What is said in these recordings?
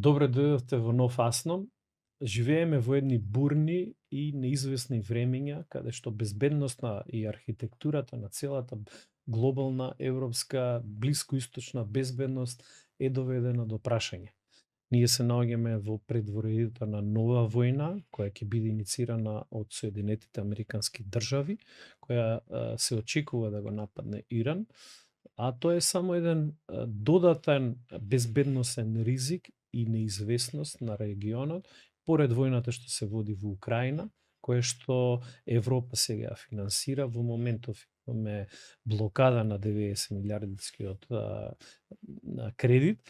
Добре дојдовте во нов Асном. Живееме во едни бурни и неизвестни времиња, каде што безбедноста и архитектурата на целата глобална, европска, блискоисточна безбедност е доведена до прашање. Ние се наоѓаме во предворието на нова војна, која ќе биде иницирана од Соединетите Американски држави, која се очекува да го нападне Иран, а тоа е само еден додатен безбедносен ризик и неизвестност на регионот, поред војната што се води во Украина, кое што Европа сега финансира. Во моментов имаме блокада на 90 милиардскиот кредит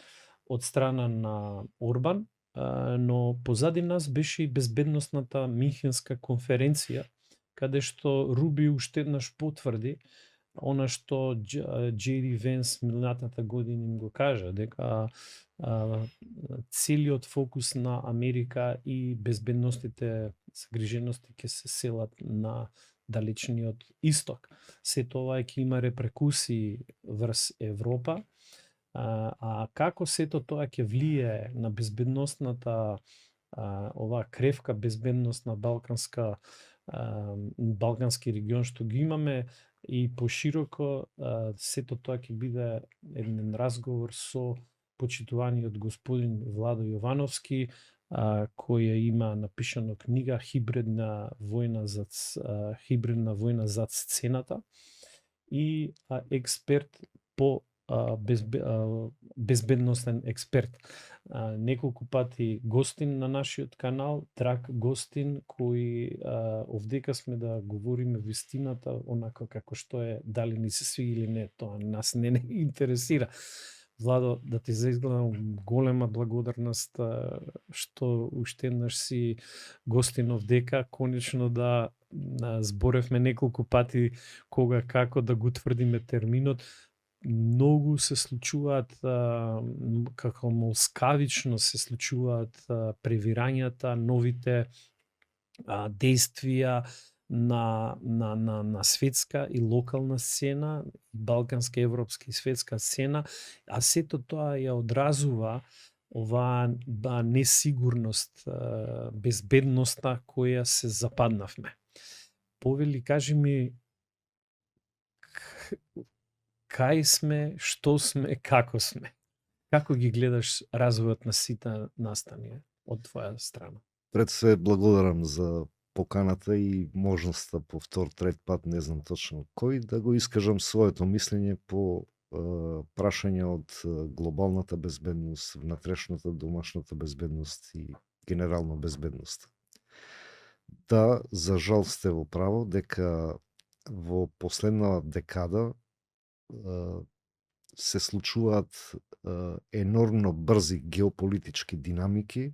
од страна на Орбан, но позади нас беше и безбедносната Минхенска конференција, каде што Руби уште еднаш потврди она што J.D. Венс минатата година им го кажа, дека целиот фокус на Америка и безбедностите, загрижености ќе се селат на далечниот исток. Сето ова ќе има репрекусии врз Европа, а како сето тоа ќе влие на безбедносната оваа кревка безбедност на балкански регион што ги имаме и пошироко, сето тоа ќе биде еден разговор со почитуваниот господин Владо Јовановски, која има напишано книга Хибридна војна зад сцената и експерт по безбедносен експерт. Неколку пати гостин на нашиот канал, драг гостин, кој овдека сме да говориме вистината, онака како што е, дали ни се свиѓа или не, тоа нас не интересира. Владо, да ти заизгледам голема благодарност што уште еднаш си гостин овдека, конечно да зборевме неколку пати кога како да го тврдиме терминот. Многу се случуваат, како молскавично се случуваат превирањата, новите действија на светска и локална сцена, балканска, европска и светска сцена, а сето тоа ја одразува оваа несигурност, безбедноста која се западнавме. Повели, кажи ми, кај сме, што сме, како сме? Како ги гледаш развојот на сите настанија од твоја страна? Пред се благодарам за поканата и можноста по втор, трет пат, не знам точно кој, да го искажам своето мислење по прашање од глобалната безбедност, внатрешната, домашната безбедност и генерално безбедност. Да, за жал сте во право дека во последна декада се случуваат енормно брзи геополитички динамики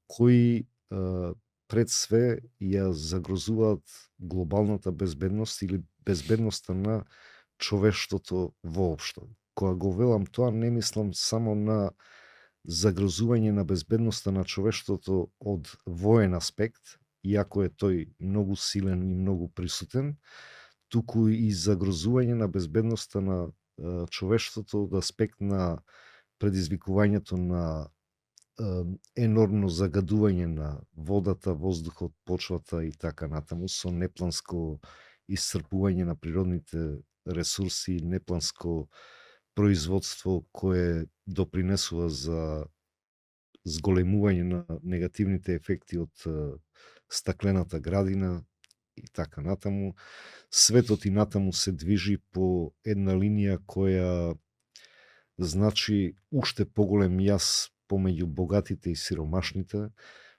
кои пред све ја загрозуваат глобалната безбедност или безбедноста на човештвото воопшто. Кога го велам тоа, не мислам само на загрозување на безбедноста на човештвото од воен аспект, иако е тој многу силен и многу присутен, туку и загрозување на безбедноста на човештвото од аспект на предизвикувањето на енормно загадување на водата, воздухот, почвата и така натаму, со непланско исцрпување на природните ресурси, непланско производство кое допринесува за зголемување на негативните ефекти од стаклената градина и така натаму. Светот и натаму се движи по една линија која значи уште поголем јас помеѓу богатите и сиромашните,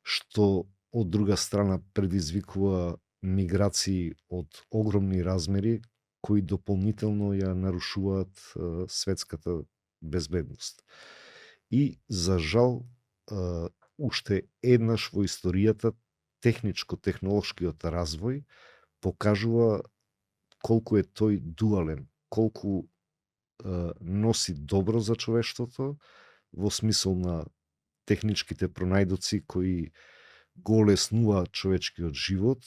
што од друга страна предизвикува миграции од огромни размери, кои дополнително ја нарушуваат светската безбедност. И за жал, уште еднаш во историјата техничко-технолошкиот развој покажува колку е тој дуален, колку носи добро за човештвото, во смисол на техничките пронајдоци кои го олеснуваат човечкиот живот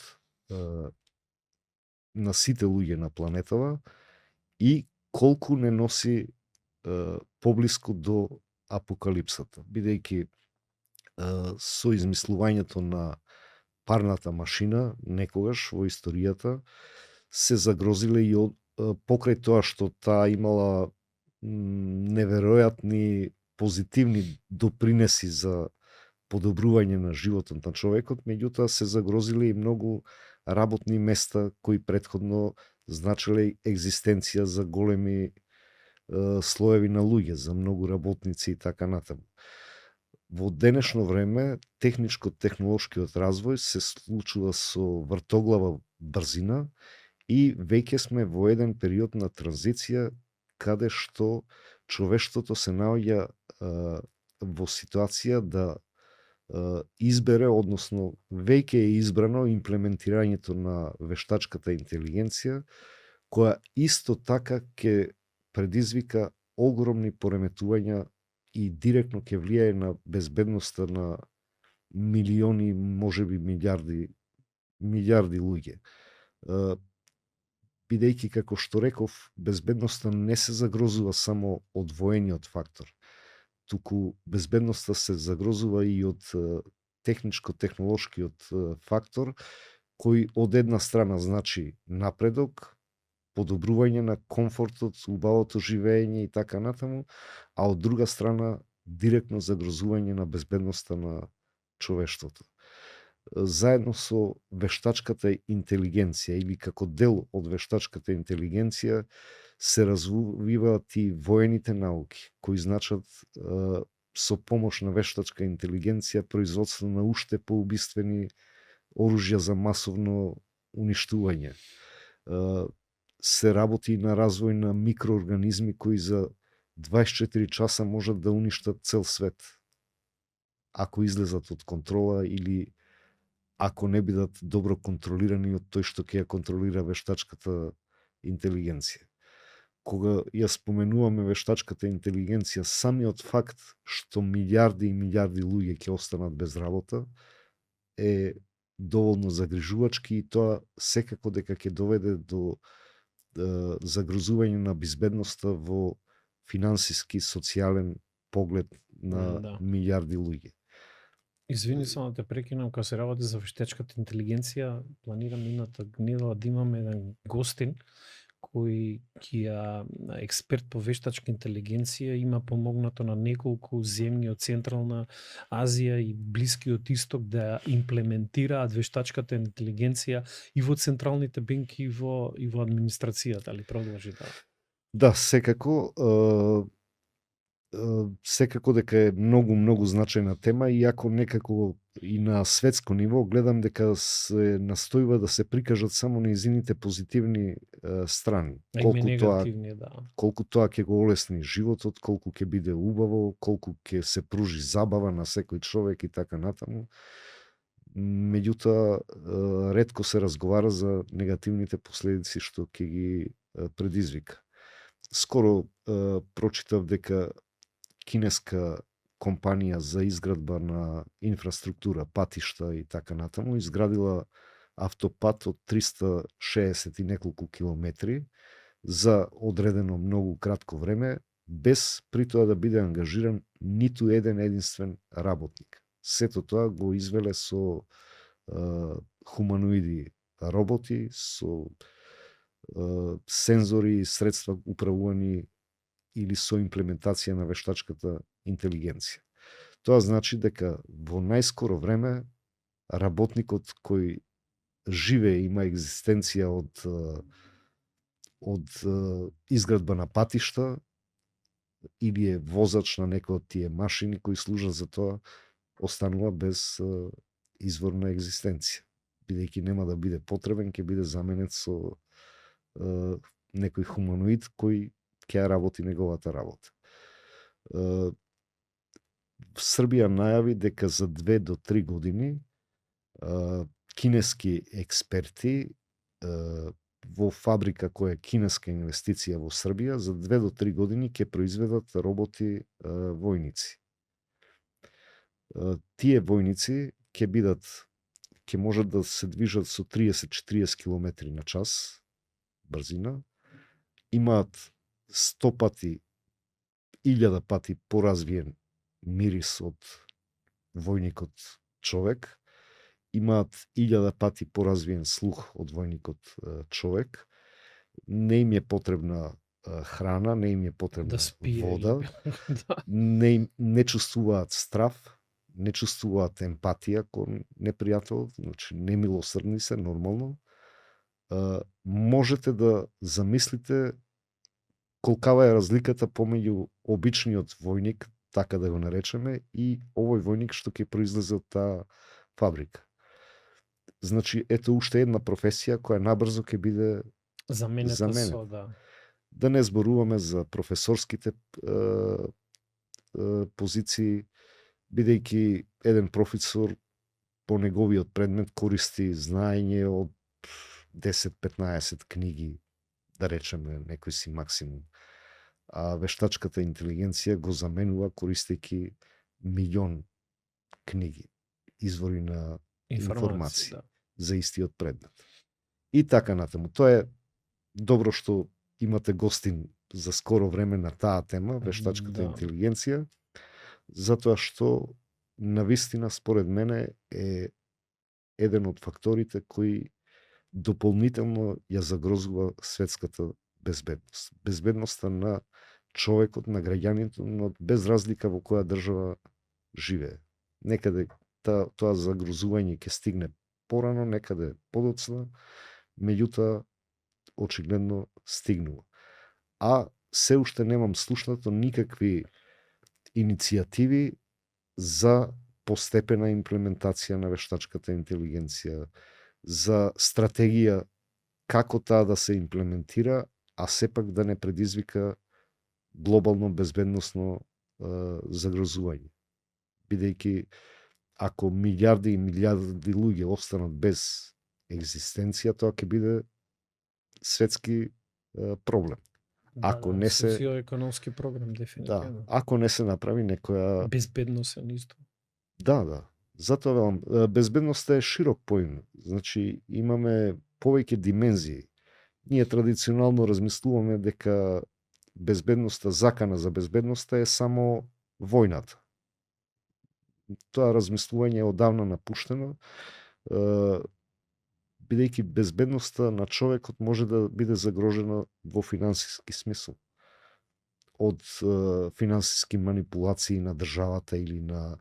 на сите луѓе на планетава, и колку не носи поблиску до апокалипсата, бидејќи со измислувањето на парната машина, некогаш во историјата, се загрозиле и покрај тоа што таа имала неверојатни позитивни допринеси за подобрување на животот на човекот, меѓутоа се загрозиле и многу работни места кои претходно значеле екзистенција за големи слоеви на луѓе, за многу работници и така натаму. Во денешно време техничко-технолошкиот развој се случува со вртоглава брзина и веќе сме во еден период на транзиција каде што човештвото се наоѓа во ситуација да избере, односно веќе е избрано имплементирањето на вештачката интелигенција, која исто така ќе предизвика огромни пореметувања и директно ќе влијае на безбедноста на милиони, можеби милиарди луѓе. Бидејќи, како што реков, безбедноста не се загрозува само од воениот фактор, туку безбедноста се загрозува и од техничко-технолошкиот фактор, кој од една страна значи напредок, подобрување на комфортот, убавото живење и така натаму, а од друга страна директно загрозување на безбедноста на човештвото. Заедно со вештачката интелигенција или како дел од вештачката интелигенција се развиваат и воените науки, кои значат со помош на вештачка интелигенција производство на уште поубиствени оружја за масовно уништување. Се работи на развој на микроорганизми кои за 24 часа можат да уништат цел свет, ако излезат од контрола или ако не бидат добро контролирани од тој што ќе ја контролира вештачката интелигенција. Кога ја споменуваме вештачката интелигенција, самиот факт што милиарди и милиарди луѓе ќе останат без работа е доволно загрижувачки и тоа секако дека ќе доведе до загрозување на безбедноста во финансиски, социјален поглед на милиарди луѓе. Извини само да те прекинам, кога се работи за вештачката интелигенција, планирам мината недела да имаме еден гостин кој експерт по вештачка интелигенција, има помогнато на неколку земји од Централна Азија и Блискиот Исток да имплементираат вештачката интелигенција и во централните банки и во администрацијата, али продолжи да. Да, секако дека е многу значајна тема, иако некако и на светско ниво гледам дека се настојува да се прикажат само нејзините позитивни страни. Колку тоа ќе го олесни животот, колку ќе биде убаво, колку ќе се пружи забава на секој човек и така натаму. Меѓутоа, ретко се разговара за негативните последици што ќе ги предизвика. Скоро прочитав дека кинеска компанија за изградба на инфраструктура, патишта и така натаму, изградила автопат од 360 и неколку километри за одредено многу кратко време, без при тоа да биде ангажиран ниту еден единствен работник. Сето тоа го извеле со хуманоиди роботи, со сензори и средства управувани или со имплементација на вештачката интелигенција. Тоа значи дека во најскоро време работникот кој живее, има екзистенција од изградба на патишта или е возач на некој од тие машини кои служат за тоа, останува без изворна екзистенција. Бидејќи нема да биде потребен, ќе биде заменет со некој хуманоид кој ќе работи неговата работа. Србија најави дека за 2 до 3 години кинески експерти во фабрика која е кинеска инвестиција во Србија, за 2 до 3 години ќе произведат роботи војници. Тие војници ќе можат да се движат со 30-40 км на час брзина, имаат 100 пати, 1000 пати поразвиен мирис од војникот човек, имаат 1000 пати поразвиен слух од војникот човек, не им е потребна храна, не им е Да потребна спие вода, да. не чувствуваат страв, не чувствуваат емпатија кон непријателот, значи немилосрдни се нормално. Можете да замислите колкава е разликата помеѓу обичниот војник, така да го наречеме, и овој војник што ќе произлезе од таа фабрика. Значи, ето уште една професија која набрзо ќе биде Заменета заменета. со, да. Да не зборуваме за професорските позиции, бидејќи еден професор по неговиот предмет користи знаење од 10-15 книги, да речеме некој си максимум. А вештачката интелигенција го заменува користејќи милион книги, извори на информации Да. за истиот предмет. И така натаму. Тоа е добро што имате гостин за скоро време на таа тема, вештачката Да. интелигенција, затоа што навистина според мене е еден од факторите кои дополнително ја загрозува светската безбедност. Безбедноста на човекот, на граѓаниот, без разлика во која држава живее. Некаде тоа загрозување ќе стигне порано, некаде подоцна, меѓутоа очигледно стигнува. А се уште немам слушнато никакви иницијативи за постепена имплементација на вештачката интелигенција, за стратегија како таа да се имплементира, а сепак да не предизвика глобално безбедносно загрозување. Бидејќи ако милиарди и милиарди луѓе останат без екзистенција, тоа ќе биде светски проблем. Ако не се социоекономски програм дефинитивно. ако не се направи некоја Безбедносен исто. Да. Затоа велам, безбедноста е широк поим. Значи, имаме повеќе димензии. Ние традиционално размислуваме дека безбедноста, закана за безбедноста е само војната. Тоа размислување е одавна напуштено, бидејќи безбедноста на човекот може да биде загрожена во финансиски смисол. Од финансиски манипулации на државата или на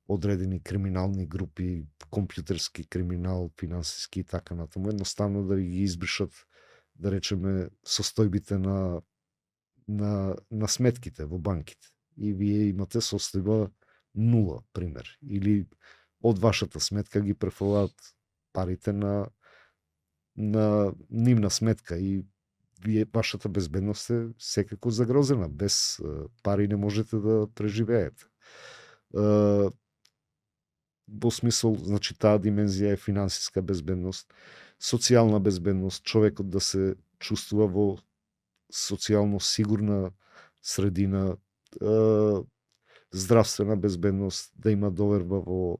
одредени криминални групи, компјутерски криминал, финансиски и така натаму, едноставно да ги избришат, да речеме, состојбите на сметките во банките. И вие имате состојба 0, пример. Или од вашата сметка ги префрлаат парите на нивна сметка и вие вашата безбедност е секако загрозена. Без пари не можете да преживеете. Во смисол, значи таа димензија е финансиска безбедност, социјална безбедност, човекот да се чувствува во социјално сигурна средина, здравствена безбедност, да има доверба во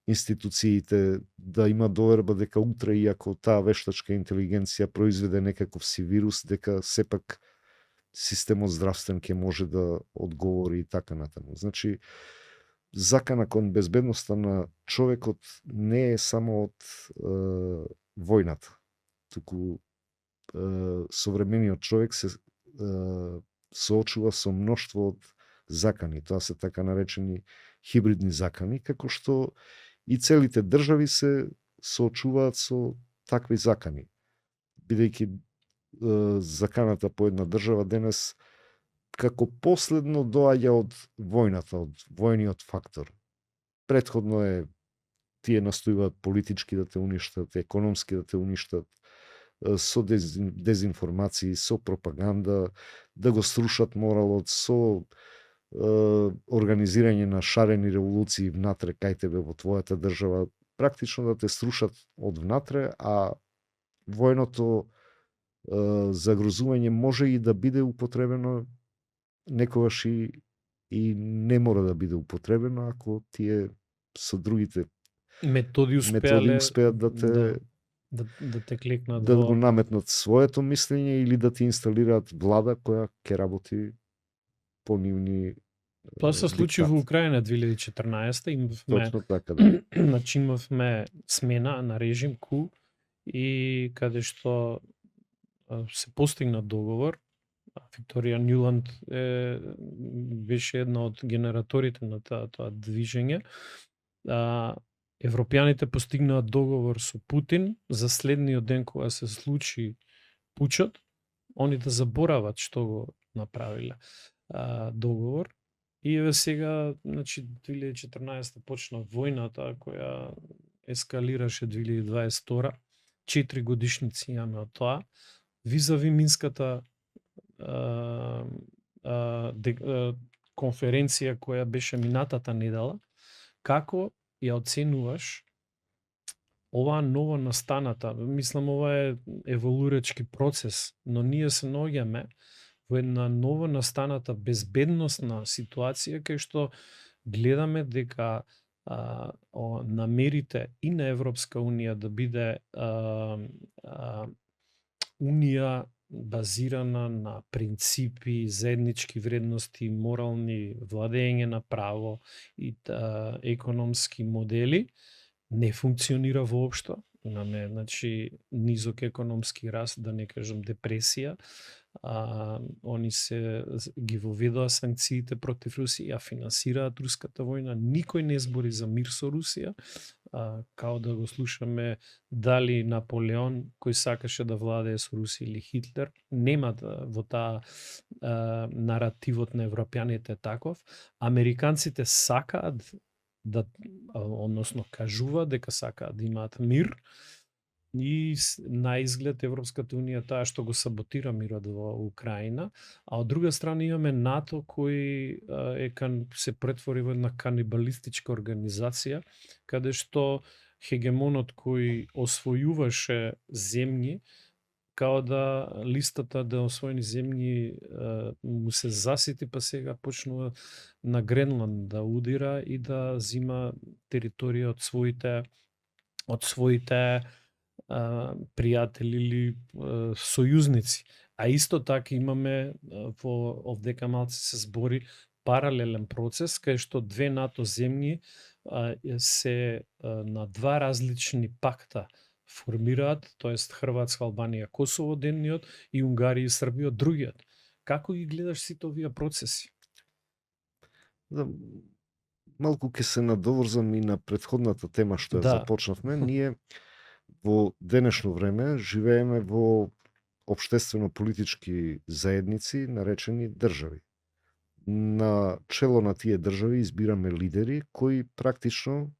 институциите, да има доверба дека утре, иако таа вештачка интелигенција произведе некаков си вирус, дека сепак системот здравствен ќе може да одговори и така натаму. Значи, закана кон безбедноста на човекот не е само од војната, туку современиот човек се соочува со мноштво од закани. Тоа се така наречени хибридни закани, како што и целите држави се соочуваат со такви закани. Бидејќи заканата по една држава денес како последно доаѓа од војната, од војниот фактор. Претходно е тие настојуваат политички да те уништат, економски да те уништат, со дезинформации, со пропаганда, да го срушат моралот, со организирање на шарени револуции внатре кај тебе во твојата држава, практично да те срушат од внатре, а војното загрозување може и да биде употребено некогаш и не мора да биде употребено ако тие со другите методи успеат да те да те клекнат да го наметнат своето мислење или да ти инсталираат влада која ќе работи по нивни Тоа се случи диктат. во Украина 2014 имавме Точно така, да. значи имавме смена на режим ку и каде што се постигна договор. Викторија Њуланд беше една од генераторите на тоа движење. Европјаните постигнаа договор со Путин за следниот ден кога се случи пучот, они да заборават што го направиле договор. И еве сега, значи 2014 почна војната која ескалираше 2022. 4 годишници имаме од тоа. Визави Минската конференција која беше минатата недела, како ја оценуваш оваа ново настаната, мислам ова е еволурачки процес, но ние се наоѓаме во една ново настаната безбедносна ситуација кај што гледаме дека намерите и на Европска унија да биде унија базирана на принципи, заеднички вредности, морални, владење на право и економски модели, не функционира воопшто. Имаме, значи, низок економски раст, да не кажам депресија. Они се ги воведоа санкциите против Русија, финансираат руската војна. Никој не збори за мир со Русија. Као да го слушаме дали Наполеон кој сакаше да владее со Русија или Хитлер. Нема во таа наративот на европјаните таков. Американците сакаат да, односно кажуваат дека сакаат да имаат мир, и на изглед Европската унија таа што го саботира мирот во Украина, а од друга страна имаме НАТО кој се претвори во една канибалистичка организација, каде што хегемонот кој освојуваше земји, као да листата да освоени земји му се засити, па сега почнува на Гренланд да удира и да зима територија од своите пријатели или сојузници. А исто така имаме во овдека малце се збори паралелен процес кај што две НАТО земји се на два различни пакта формираат, тоест Хрватска, Албанија, Косово денниот и Унгарија и Србија другиот. Како ги гледаш сите овие процеси? Да, малку ќе се надоврзам и на претходната тема што ја започнавме. Ние во денешно време живееме во општествено-политички заедници наречени држави. На чело на тие држави избираме лидери кои практично,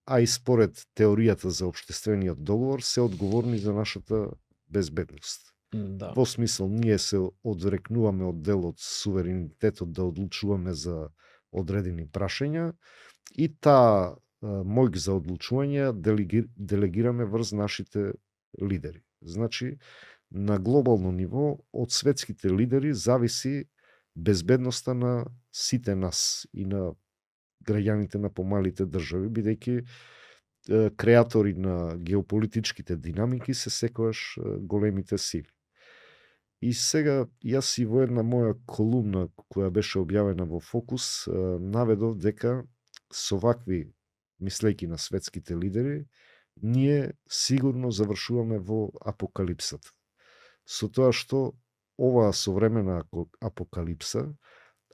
а и според теоријата за општествениот договор, се одговорни за нашата безбедност. Да. Во смисол, ние се одрекнуваме од дел од суверенитетот да одлучуваме за одредени прашања и таа моќ за одлучување делегираме врз нашите лидери. Значи, на глобално ниво од светските лидери зависи безбедноста на сите нас и на граѓаните на помалите држави, бидејќи креатори на геополитичките динамики се секогаш големите сили. И сега, јас и во една моја колумна која беше објавена во Фокус, наведов дека со вакви мислејќи на светските лидери, ние сигурно завршуваме во апокалипсата. Со тоа што оваа современа апокалипса,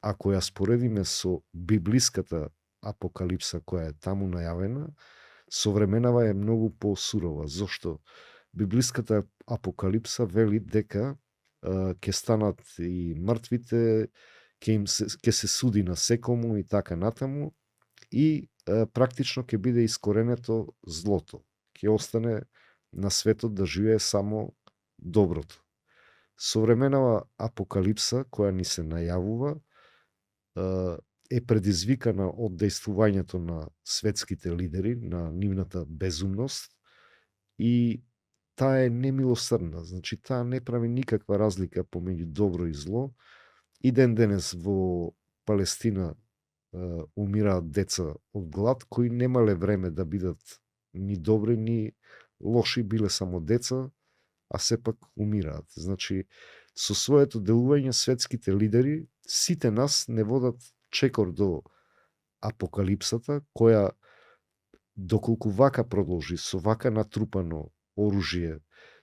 ако ја споредиме со библиската апокалипса која е таму најавена, современава е многу посурова. Зошто? Библиската апокалипса вели дека ќе станат и мртвите, ќе се суди на секому и така натаму, и практично ќе биде искоренето злото. Ќе остане на светот да живее само доброто. Современава апокалипса која ни се најавува е предизвикана од дејствувањето на светските лидери, на нивната безумност, и таа е немилосрдна. Значи, таа не прави никаква разлика помеѓу добро и зло. И ден денес во Палестина умираат деца од глад, кои немале време да бидат ни добри, ни лоши, биле само деца, а сепак умираат. Значи, Со своето делување светските лидери, сите нас не водат чекор до апокалипсата, која доколку вака продолжи, со вака натрупано оружје,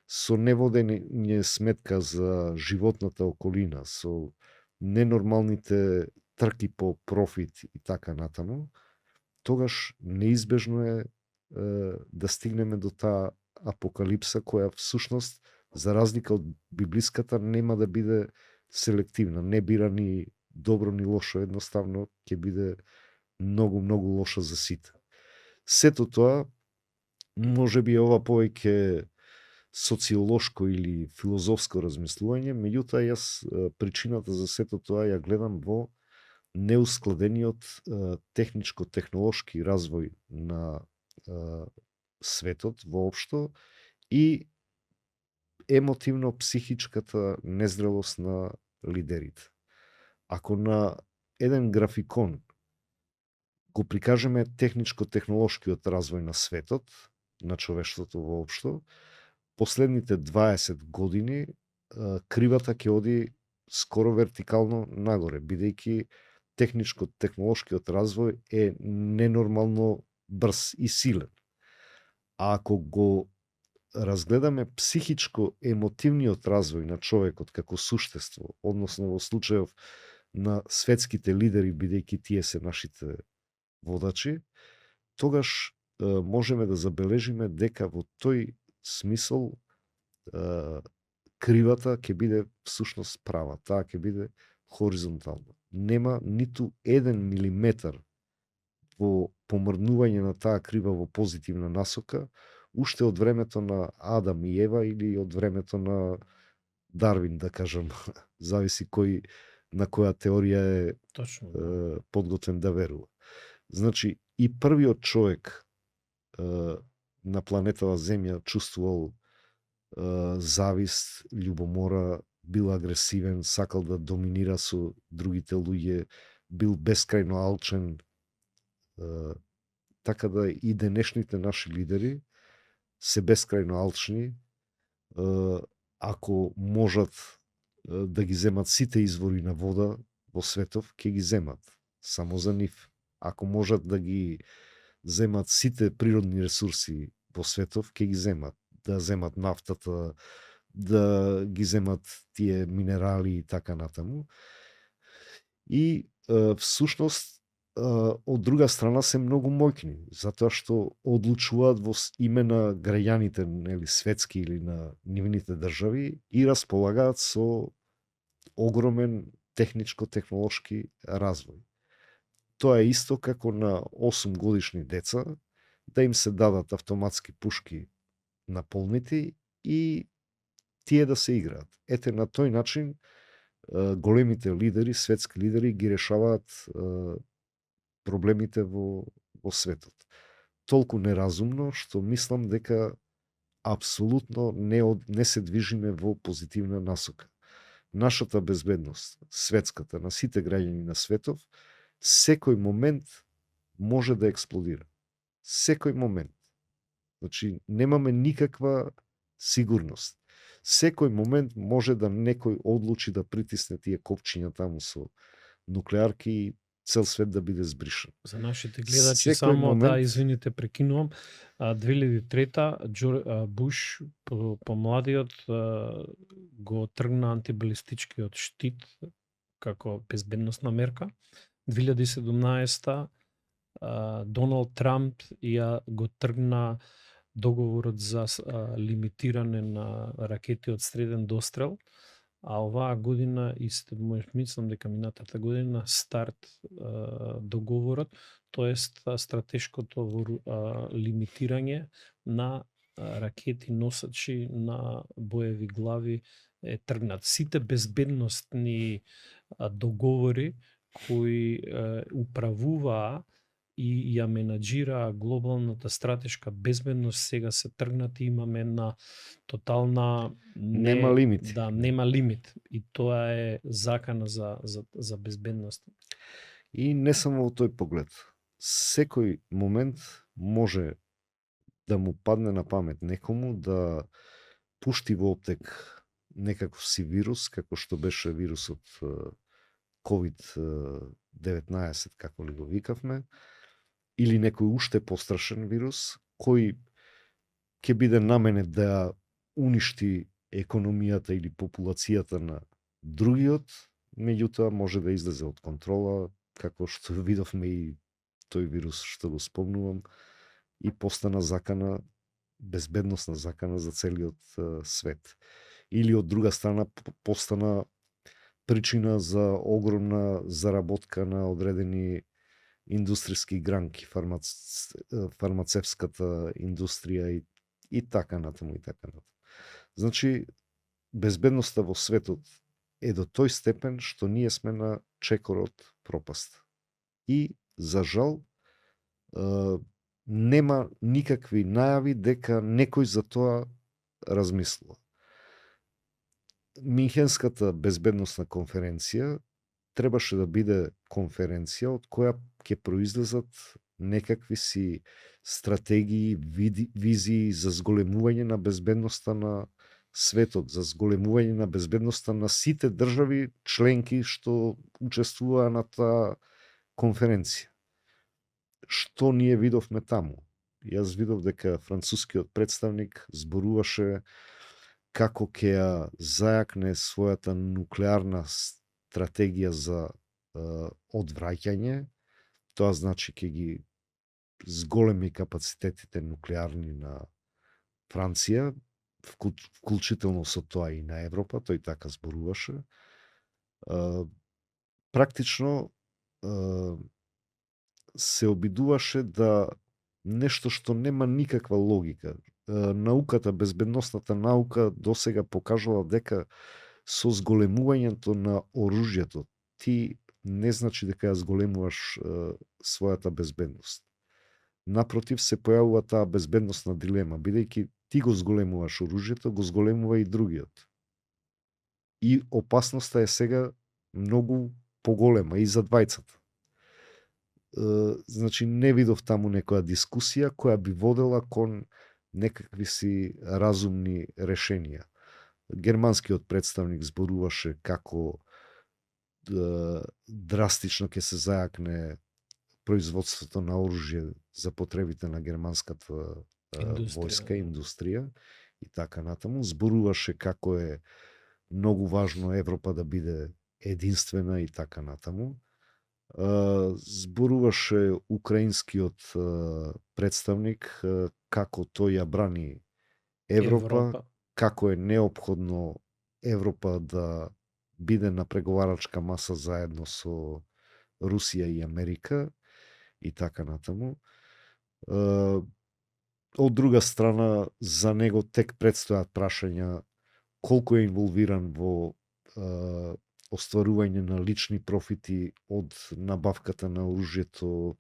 со неводење сметка за животната околина, со ненормалните трки по профит и така натаму, тогаш неизбежно е да стигнеме до таа апокалипса која всушност, за разлика од библиската, нема да биде селективна, не бира ни добро ни лошо, едноставно ќе биде многу лошо за сите. Сето тоа, може би ова повеќе социолошко или филозофско размислување, меѓутоа јас причината за сето тоа ја гледам во неускладениот техничко-технолошки развој на светот воопшто и емотивно-психичката незрелост на лидерите. Ако на еден графикон го прикажеме техничко-технолошкиот развој на светот, на човештвото воопшто, последните 20 години кривата ќе оди скоро вертикално нагоре, бидејќи техничко-технолошкиот развој е ненормално брз и силен. А ако го разгледаме психичко-емотивниот развој на човекот како суштество, односно во случајов на светските лидери, бидејќи тие се нашите водачи, тогаш можеме да забележиме дека во тој смисол кривата ќе биде всушност права, таа ќе биде хоризонтална. Нема ниту 1 милиметар во помрднување на таа крива во позитивна насока, уште од времето на Адам и Ева или од времето на Дарвин, да кажам, зависи кој на која теорија е Точно. подготвен да верува. Значи, и првиот човек на планетава Земја чувствувал завист, љубомора, бил агресивен, сакал да доминира со другите луѓе, бил бескрајно алчен. Така да и денешните наши лидери се бескрајно алчни, ако можат да ги земат сите извори на вода во светов, ќе ги земат, само за нив. Ако можат да ги земат сите природни ресурси во светов, ќе ги земат. Да земат нафтата, да ги земат тие минерали и така натаму. И всушност, од друга страна се многу моќни, затоа што одлучуваат во име на граѓаните, нели, светски или на нивните држави и располагаат со огромен техничко-технолошки развој. Тоа е исто како на 8 годишни деца да им се дадат автоматски пушки наполнити и тие да се играат. Ете, на тој начин големите лидери, светски лидери ги решаваат проблемите во светот. Толку неразумно што мислам дека апсолутно не се движиме во позитивна насока. Нашата безбедност, светската, на сите граѓани на светов, секој момент може да експлодира. Секој момент. Значи, немаме никаква сигурност. Секој момент може да некој одлучи да притисне тие копчиња таму со нуклеарки и цел свет да биде збришен. За нашите гледачи Секој само момент... да, извините, прекинувам. 2003 Буш помладиот го тргна антибалистичкиот штит како безбедносна мерка. 2017 Доналд Трамп ја го тргна договорот за лимитиране на ракети од среден дострел, а оваа година, мислам дека минатата година, старт договорот, тоест стратешкото лимитирање на ракети носачи на боеви глави е тргнат. Сите безбедностни договори кои управуваа и ја менаџира глобалната стратешка безбедност сега се тргнати, имаме една тотална нема лимит. Да, нема лимит и тоа е закана за безбедност. И не само во тој поглед. Секој момент може да му падне на памет некому да пушти во оптек некаков си вирус, како што беше вирусот COVID-19, како ли го викавме, или некој уште пострашен вирус, кој ќе биде наменет да уништи економијата или популацијата на другиот, меѓутоа може да излезе од контрола, како што видовме и тој вирус што го спомнувам, и постана закана, безбедносна закана за целиот свет. Или од друга страна постана причина за огромна заработка на одредени индустријски гранки, фармацевската индустрија и така натаму и така натаму. Значи, безбедноста во светот е до тој степен што ние сме на чекорот пропаст. И, за жал, нема никакви најави дека некој за тоа размислува. Минхенската безбедносна конференција требаше да биде конференција од која ќе произлезат некакви си стратегии, визии за зголемување на безбедноста на светот, за зголемување на безбедноста на сите држави членки што учествуваа на таа конференција. Што ние видовме таму? Јас видов дека францускиот представник зборуваше како ќе ја зајакне својата нуклеарна стратегија за одвраќање. Тоа значи ќе ги зголеми капацитетите нуклеарни на Франција, вклучително со тоа и на Европа, тој така зборуваше. Практично се обидуваше да нешто што нема никаква логика. Науката, безбедносната наука досега покажала дека со зголемувањето на оружјето ти не значи дека ја зголемуваш својата безбедност. Напротив, се појавува таа безбедносна дилема, бидејќи ти го зголемуваш оружјето, го зголемува и другиот. И опасноста е сега многу поголема и за двајцата. Значи, не видов таму некоја дискусија која би водела кон некакви си разумни решенија. Германскиот представник зборуваше како драстично ќе се зајакне производството на оружје за потребите на германската војска, индустрија и така натаму. Зборуваше како е многу важно Европа да биде единствена и така натаму. Зборуваше украинскиот представник како тој ја брани Европа, како е неопходно Европа да биде на преговарачка маса заедно со Русија и Америка и така натаму. Од друга страна, за него тек предстојат прашања колку е инволвиран во остварување на лични профити од набавката на оружјето,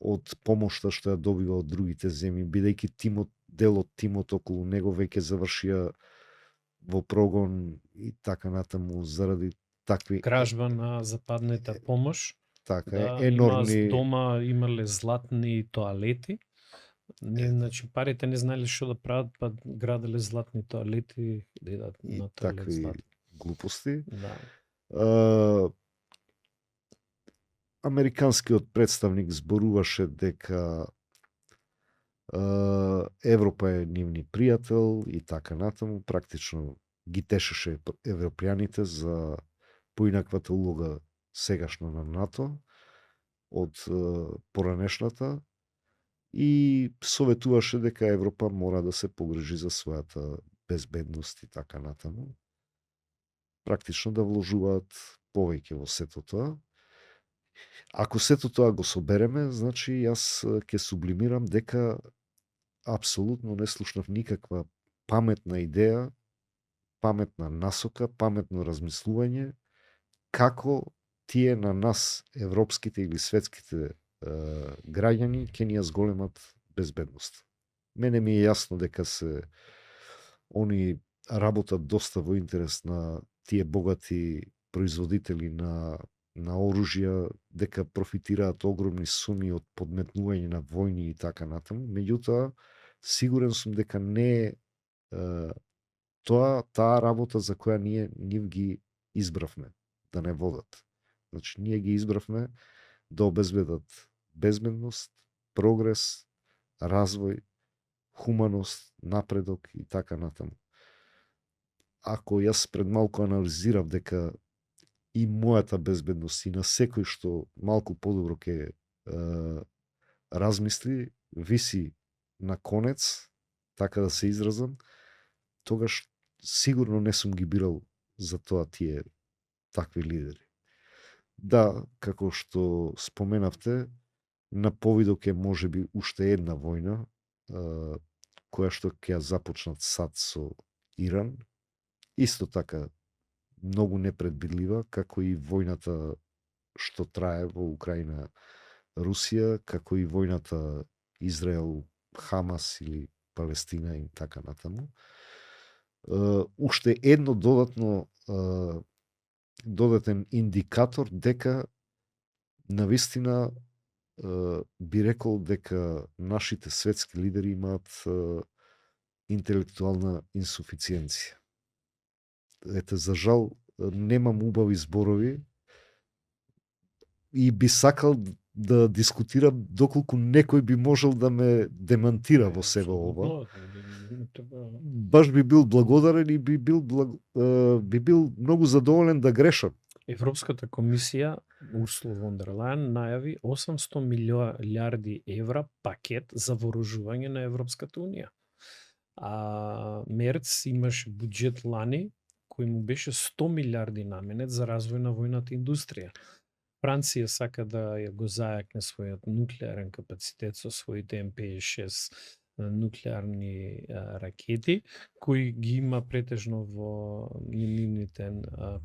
од помошта што ја добива од другите земји, бидејќи дел од тимот околу него веќе завршија во прогон и така натаму заради такви кражба на западната помош. Така да, енормни дома имале златни тоалети. Значи парите не знаеле што да прават, па граделе златни тоалети, да идат на тоалет такви златни глупости. Да. Американскиот представник зборуваше дека Европа е нивни пријател и така натаму, практично ги тешеше европјаните за поинаквата улога сегашно на НАТО од поранешната и советуваше дека Европа мора да се погрижи за својата безбедност и така натаму. Практично да вложуваат повеќе во сето тоа. Ако сето тоа го собереме, значи јас ќе сублимирам дека апсолутно не слушнав никаква паметна идеја, паметна насока, паметно размислување како тие на нас, европските или светските граѓани, ќе ни ја зголемат безбедност. Мене ми е јасно дека они работат доста во интерес на тие богати производители на оружја, дека профитираат огромни суми од подметнување на војни и така натаму. Меѓутоа, сигурен сум дека не е таа работа за која ние нив ги избравме да не водат. Значи ние ги избравме да обезбедат безбедност, прогрес, развој, хуманост, напредок и така натаму. Ако јас пред малку анализирав дека и мојата безбедност и на секој што малку подобро ќе размисли, виси на конец, така да се изразам, тогаш сигурно не сум ги бирал за тоа тие такви лидери. Да, како што споменавте, на повидок е можеби уште една војна, која што ќе ја започнат САД со Иран. Исто така многу непредвидлива, како и војната што трае во Украина Русија, како и војната Израел Хамас или Палестина и така натаму. Уште едно додатен индикатор дека навистина би рекол дека нашите светски лидери имаат интелектуална инсуфициенција. Ете, за жал, немам убави зборови и би сакал да дискутирам доколку некој би можел да ме демантира во себе ова. Баш би бил благодарен и би бил многу задоволен да грешам. Европската комисија Урсула фон дер Лајен најави 800 милиарди евра пакет за вооружување на Европската унија. А Мерц имаше буџет лани кој му беше 100 милиарди наменет за развој на војната индустрија. Франција сака да ја го зајакне својот нуклеарен капацитет со своите МП-6 нуклеарни ракети, кои ги има претежно во нивните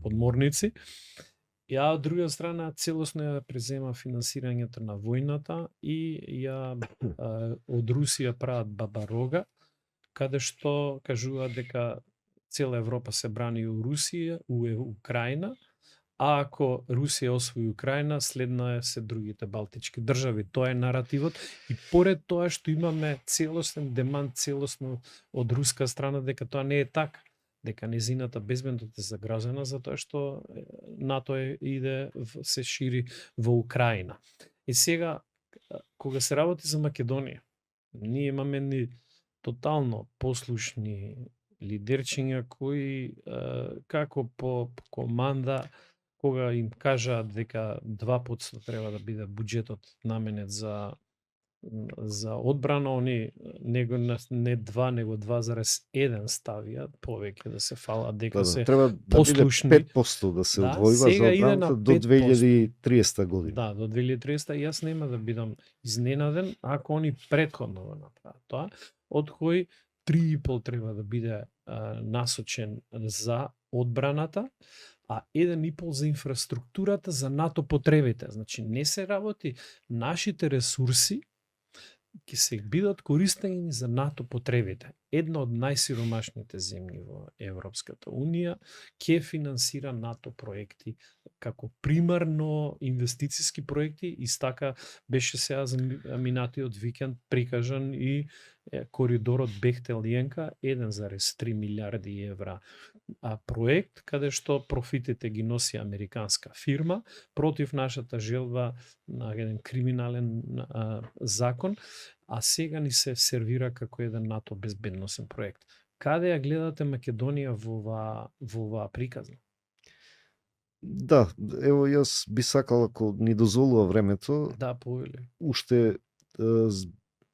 подморници. Ја од друга страна целосно ја презема финансирањето на војната и ја од Русија прават баба рога, каде што кажуваат дека цела Европа се брани у Русија, у Украина, а ако Русија освои Украина, следно е се другите балтички држави. Тоа е наративот и поред тоа што имаме целосен демант, целосно од руска страна дека тоа не е така, дека незината безбедност е загрозена затоа што НАТО се шири во Украина. И сега, кога се работи за Македонија, ние имаме ни тотално послушни лидерчиња кои како по команда кога им кажаат дека 2% треба да биде буџетот наменет за одбрана, они не 2, него 2,1 ставија, повеќе да се фалат дека се треба послушни. Да биде 5% да се одвојува за одбраната до 2030 година. Да, до 2030 јас нема да бидам изненаден ако они претходно го направат тоа, од кои 3,5 треба да биде насочен за одбраната, а 1,5 за инфраструктурата за НАТО потребите. Значи не се работи нашите ресурси ќе се бидат користени за НАТО потребите. Една од најсиромашните земји во Европската Унија ќе финансира НАТО проекти како примарно инвестициски проекти и стака беше сега за минатиот викенд прикажан и коридорот Бехтел-Јенка 1,3 милиарди евра проект каде што профитите ги носи американска фирма против нашата желба на еден криминален закон, а сега ни се сервира како еден НАТО безбедносен проект. Каде ја гледате Македонија во оваа приказна? Да, ево јас би сакал ако ни дозволува времето. Да, повели. Уште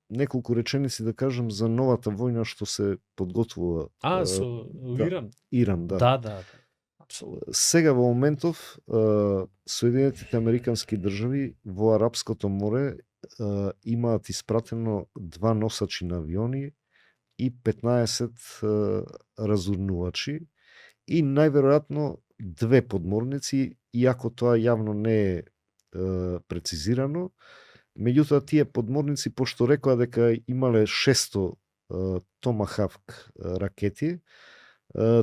неколку реченици да кажам за новата војна што се подготвува. Со Иран? Иран, да. Да. Апсолутно. Сега во моментов Соединетите Американски држави во Арапското море имаат испратено 2 носачи на авиони и 15 разурнувачи и најверојатно 2 подморници, иако тоа јавно не е прецизирано. Меѓутоа тие подморници, пошто рекоа дека имале 600 Томахавк ракети,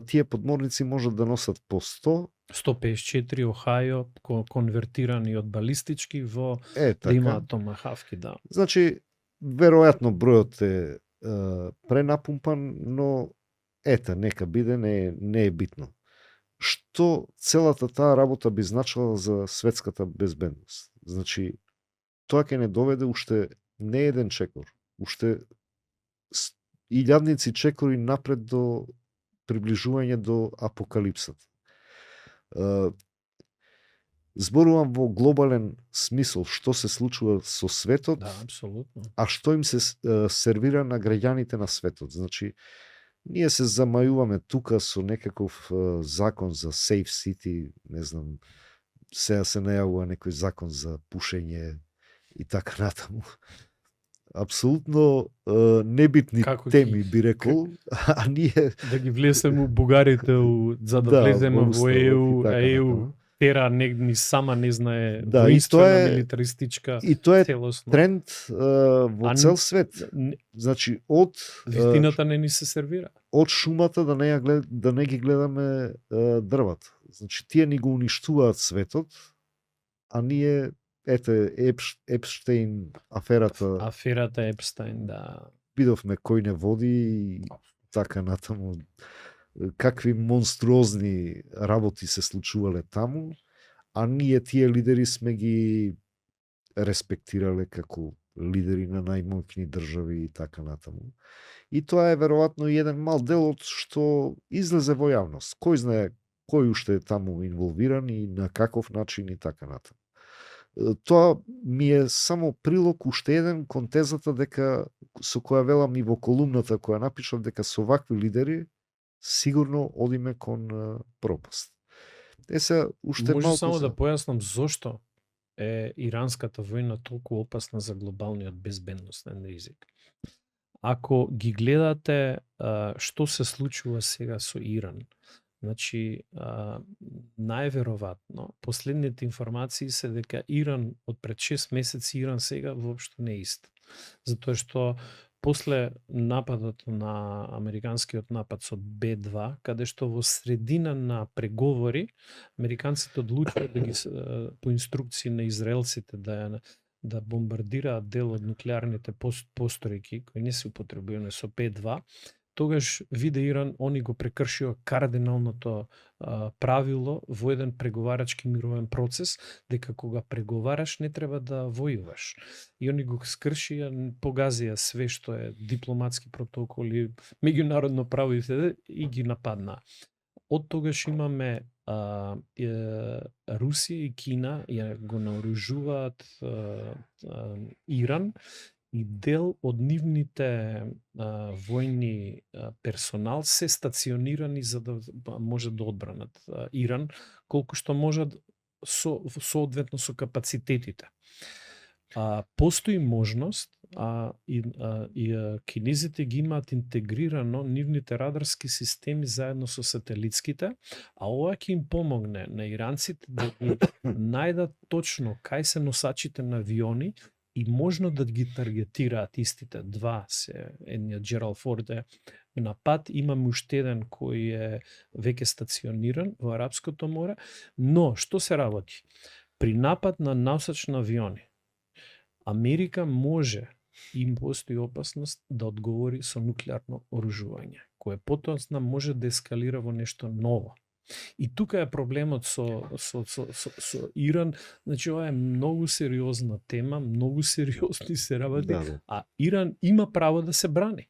тие подморници можат да носат по 100. 154 Охајо конвертирани од балистички во така. Да имаат Томахавки, да. Значи, веројатно бројот е пренапумпан, но ета, нека биде, не е битно. Што целата таа работа би значила за светската безбедност? Значи, тоа ќе не доведе уште не еден чекор, уште илјадници чекори напред до приближување до апокалипсата. Зборувам во глобален смисол, што се случува со светот, Да, апсолутно. а што им се сервира на граѓаните на светот. Значи, ние се замајуваме тука со некаков закон за Safe City, не знам, сега се најавува некој закон за пушење и така натаму. Апсолутно небитни теми, би рекол, а ние... Да ги влеземе у бугарите, за да влеземе во ЕУ, тера ни сама не знае воинствена, милитаристичка, и тоа е целосно. Тренд во цел свет. Значи, од... Вистината не ни се сервира. Од шумата да не ги гледаме дрвата. Значи, тие ни го уништуваат светот, а ние, ете, Епштейн, аферата... Аферата Епштейн, да. Видовме кој не води и така натаму. Какви монструозни работи се случувале таму, а ние тие лидери сме ги респектирале како лидери на најмоćни држави и така натаму. И тоа е веројатно еден мал дел од што излезе во јавност. Кој знае кој уште е таму инволвиран и на каков начин и така натаму. Тоа ми е само прилог уште еден кон тезата дека со која велам и во колумната која напишав дека со вакви лидери сигурно одиме кон пропаст. Уште може малку само да појаснам зошто е иранската војна толку опасна за глобалниот безбедносен ризик. Ако ги гледате што се случува сега со Иран, значи најверојатно последните информации се дека Иран од пред 6 месеци Иран сега воопшто не е ист. Затоа што после нападот на американскиот напад со Б2, каде што во средина на преговори американците одлучија да ги по инструкции на израелците да бомбардираат дел од нуклеарните постројки кои не се употребувани со Б2, тогаш виде Иран, они го прекршија кардиналното правило во еден преговарачки мировен процес, дека кога преговараш не треба да војуваш. И они го скршија, погазија све што е дипломатски протоколи, меѓународно право и ги нападна. Од тогаш имаме Русија и Кина го наоружуваат Иран, и дел од нивните војни персонал се стационирани за да може да одбранат Иран, колку што можат соодветно со капацитетите. Постои можност, и кинезите ги имаат интегрирано нивните радарски системи заедно со сателитските, а ова ќе им помогне на иранците да ги најдат точно кај се носачите на авиони и можно да ги таргетираат истите. Два се, едниот Джералд Форд е на пат, имаме уште еден кој е веќе стациониран во Арапското море, но што се работи? При напад на носач на авиони, Америка може, им постои опасност да одговори со нуклеарно оружување, кое потоа може да ескалира во нешто ново. И тука е проблемот со Иран, значи ова е многу сериозна тема, многу сериозни се работи, а Иран има право да се брани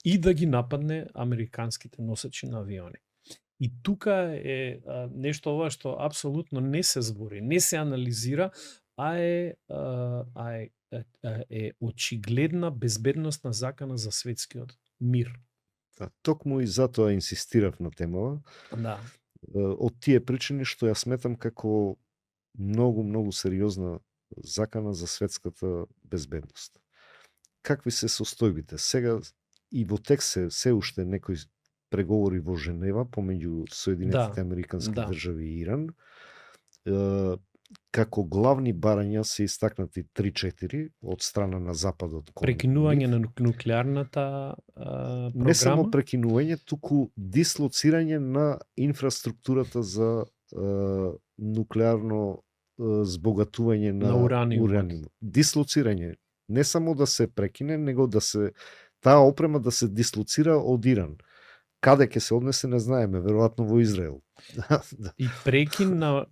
и да ги нападне американските носачи на авиони. И тука е нешто ова што апсолутно не се збори, не се анализира, а е очигледна безбедносна закана за светскиот мир. Токму и затоа инсистирав на темава. Да. Од тие причини што ја сметам како многу сериозна закана за светската безбедност. Какви се состојбите? Сега и во текст се уште некои преговори во Женева помеѓу Соединетите Американски држави и Иран. Како главни барања се истакнати 3-4 од страна на Западот. Прекинување на нуклеарната програма? Не само прекинување, туку дислоцирање на инфраструктурата за нуклеарно збогатување на ураниум. Дислоцирање. Не само да се прекине, него да се таа опрема да се дислоцира од Иран. Каде ќе се однесе не знаеме, веројатно во Израел. И прекин на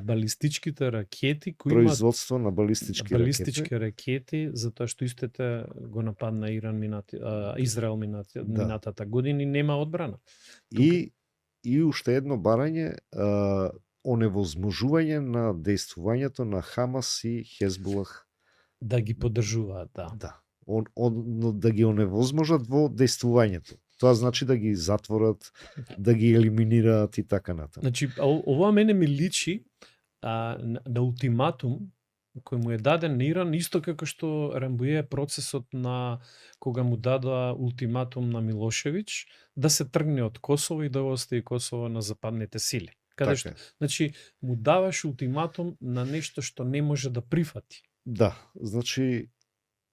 балистичките ракети кои имаат Производство на балистички ракети, затоа што истите го нападна Израел минатата година и нема одбрана. И уште едно барање, оневозможување на дејствувањето на Хамас и Хезбулах. Да ги поддржуваат, да. Да. Да ги оневозможат во дејствувањето. Тоа значи да ги затворат, да ги елиминираат и така натаму. Значи, ова мене ми личи на ултиматум кој му е даден на Иран, исто како што Рамбује процесот на кога му дадоа ултиматум на Милошевиќ да се тргне од Косово и да остави Косово на западните сили. Каде што, значи, му даваш ултиматум на нешто што не може да прифати. Да, значи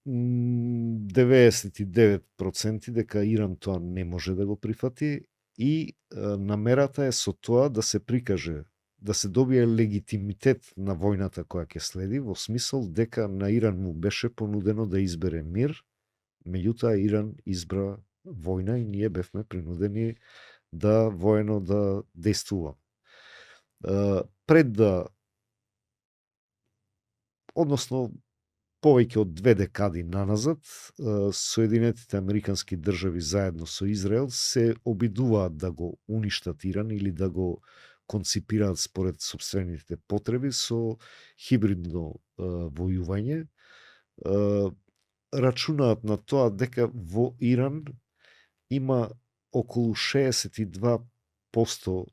99% дека Иран тоа не може да го прифати и намерата е со тоа да се прикаже, да се добие легитимитет на војната која ќе следи, во смисол дека на Иран му беше понудено да избере мир, меѓутоа Иран избра војна и ние бевме принудени да воено да дејствуваме. Пред да, односно повеќе од 2 декади наназад, Соединетите Американски држави заедно со Израел се обидуваат да го уништат Иран или да го конципираат според сопствените потреби со хибридно војување. Рачунаат на тоа дека во Иран има околу 62%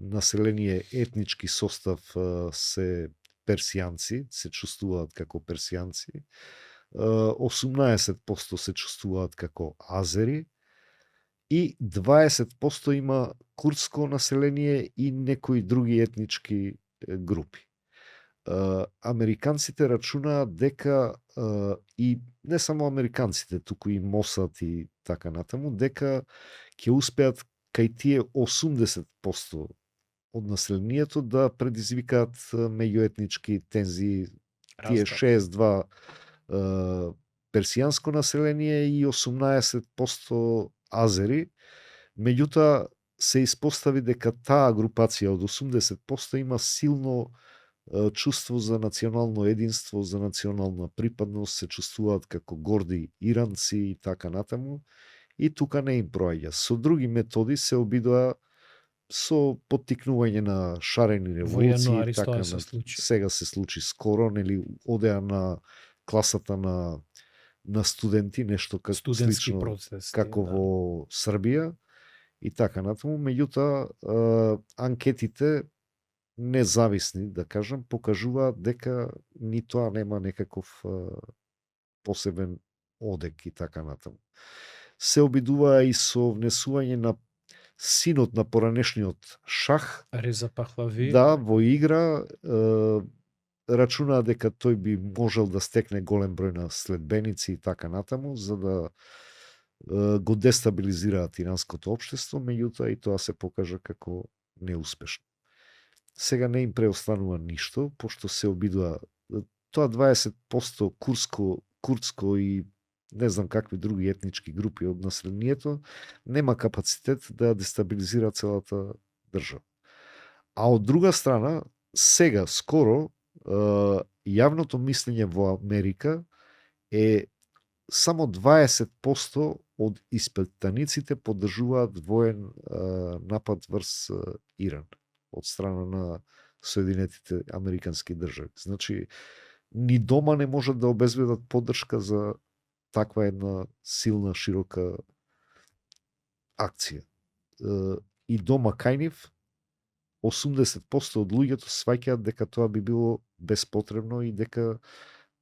население, етнички состав се персијанци, се чувствуваат како персијанци, 18% се чувствуваат како азери и 20% има курдско население и некои други етнички групи. Американците рачунаат дека и не само американците, туку и Мосад и така натаму, дека ќе успеат кај тие 80% од населението да предизвикаат меѓуетнички тензии, тие 62 персијанско население и 18% азери. Меѓутоа се испостави дека таа групација од 80% има силно чувство за национално единство, за национална припадност, се чувствуваат како горди иранци и така натаму. И тука не им проаѓа. Со други методи се обидоа со поттикнување на шарени револуции и така сега се случи скоро, нели одеа на класата на студенти, нешто како слично протести, како во Србија и така натаму. Меѓутоа анкетите независни, да кажам, покажуваат дека ни тоа нема некаков посебен одек и така натаму. Се обидуваа и со внесување на синот на поранешниот шах, Реза Пахлави, да, во игра, рачунаа дека тој би можел да стекне голем број на следбеници и така натаму, за да го дестабилизираат иранското општество, меѓутоа и тоа се покажа како неуспешно. Сега не им преостанува ништо, пошто се обидува тоа 20% курдско и не знам какви други етнички групи од населението, нема капацитет да дестабилизира целата држава. А од друга страна, сега, скоро, јавното мислење во Америка е само 20% од испитаниците поддржуваат воен напад врз Иран од страна на Соединетите Американски држави. Значи, ни дома не можат да обезбедат поддршка за таква една силна, широка акција. И дома кај нив 80% од луѓето сваќаат дека тоа би било беспотребно и дека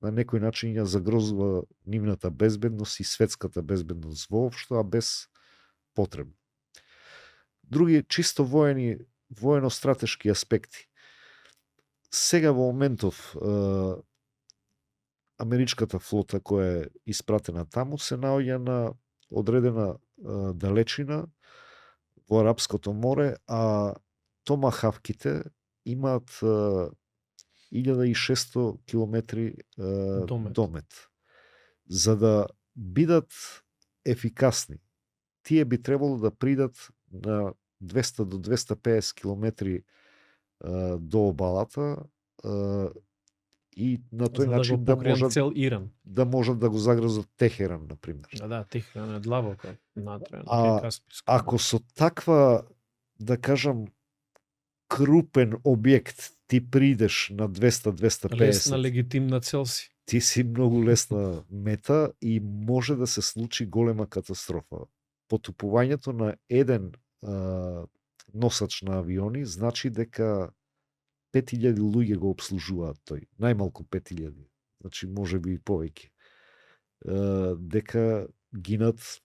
на некој начин ја загрозува нивната безбедност и светската безбедност воопшто, а без потребно. Други чисто воено-стратешки аспекти. Сега во моментов америчката флота која е испратена таму се наоѓа на одредена далечина во Арапското море, а томахавките имаат 1600 километри домет. За да бидат ефикасни. Тие би требало да придат на 200 до 250 километри до обалата и на тој За да начин го да покријат можат цел Иран. да го загрозат Техеран, например. Да, Техеран е длабоко натре, А кај Каспијско. ако со таква, да кажам, крупен објект ти придеш на 200-250, Лесна легитимна цел си. ти си многу лесна мета и може да се случи голема катастрофа. Потупувањето на еден носач на авиони значи дека 5000 луѓе го обслужуваат тој. Најмалку 5000. Значи може би и повеќе. Дека гинат,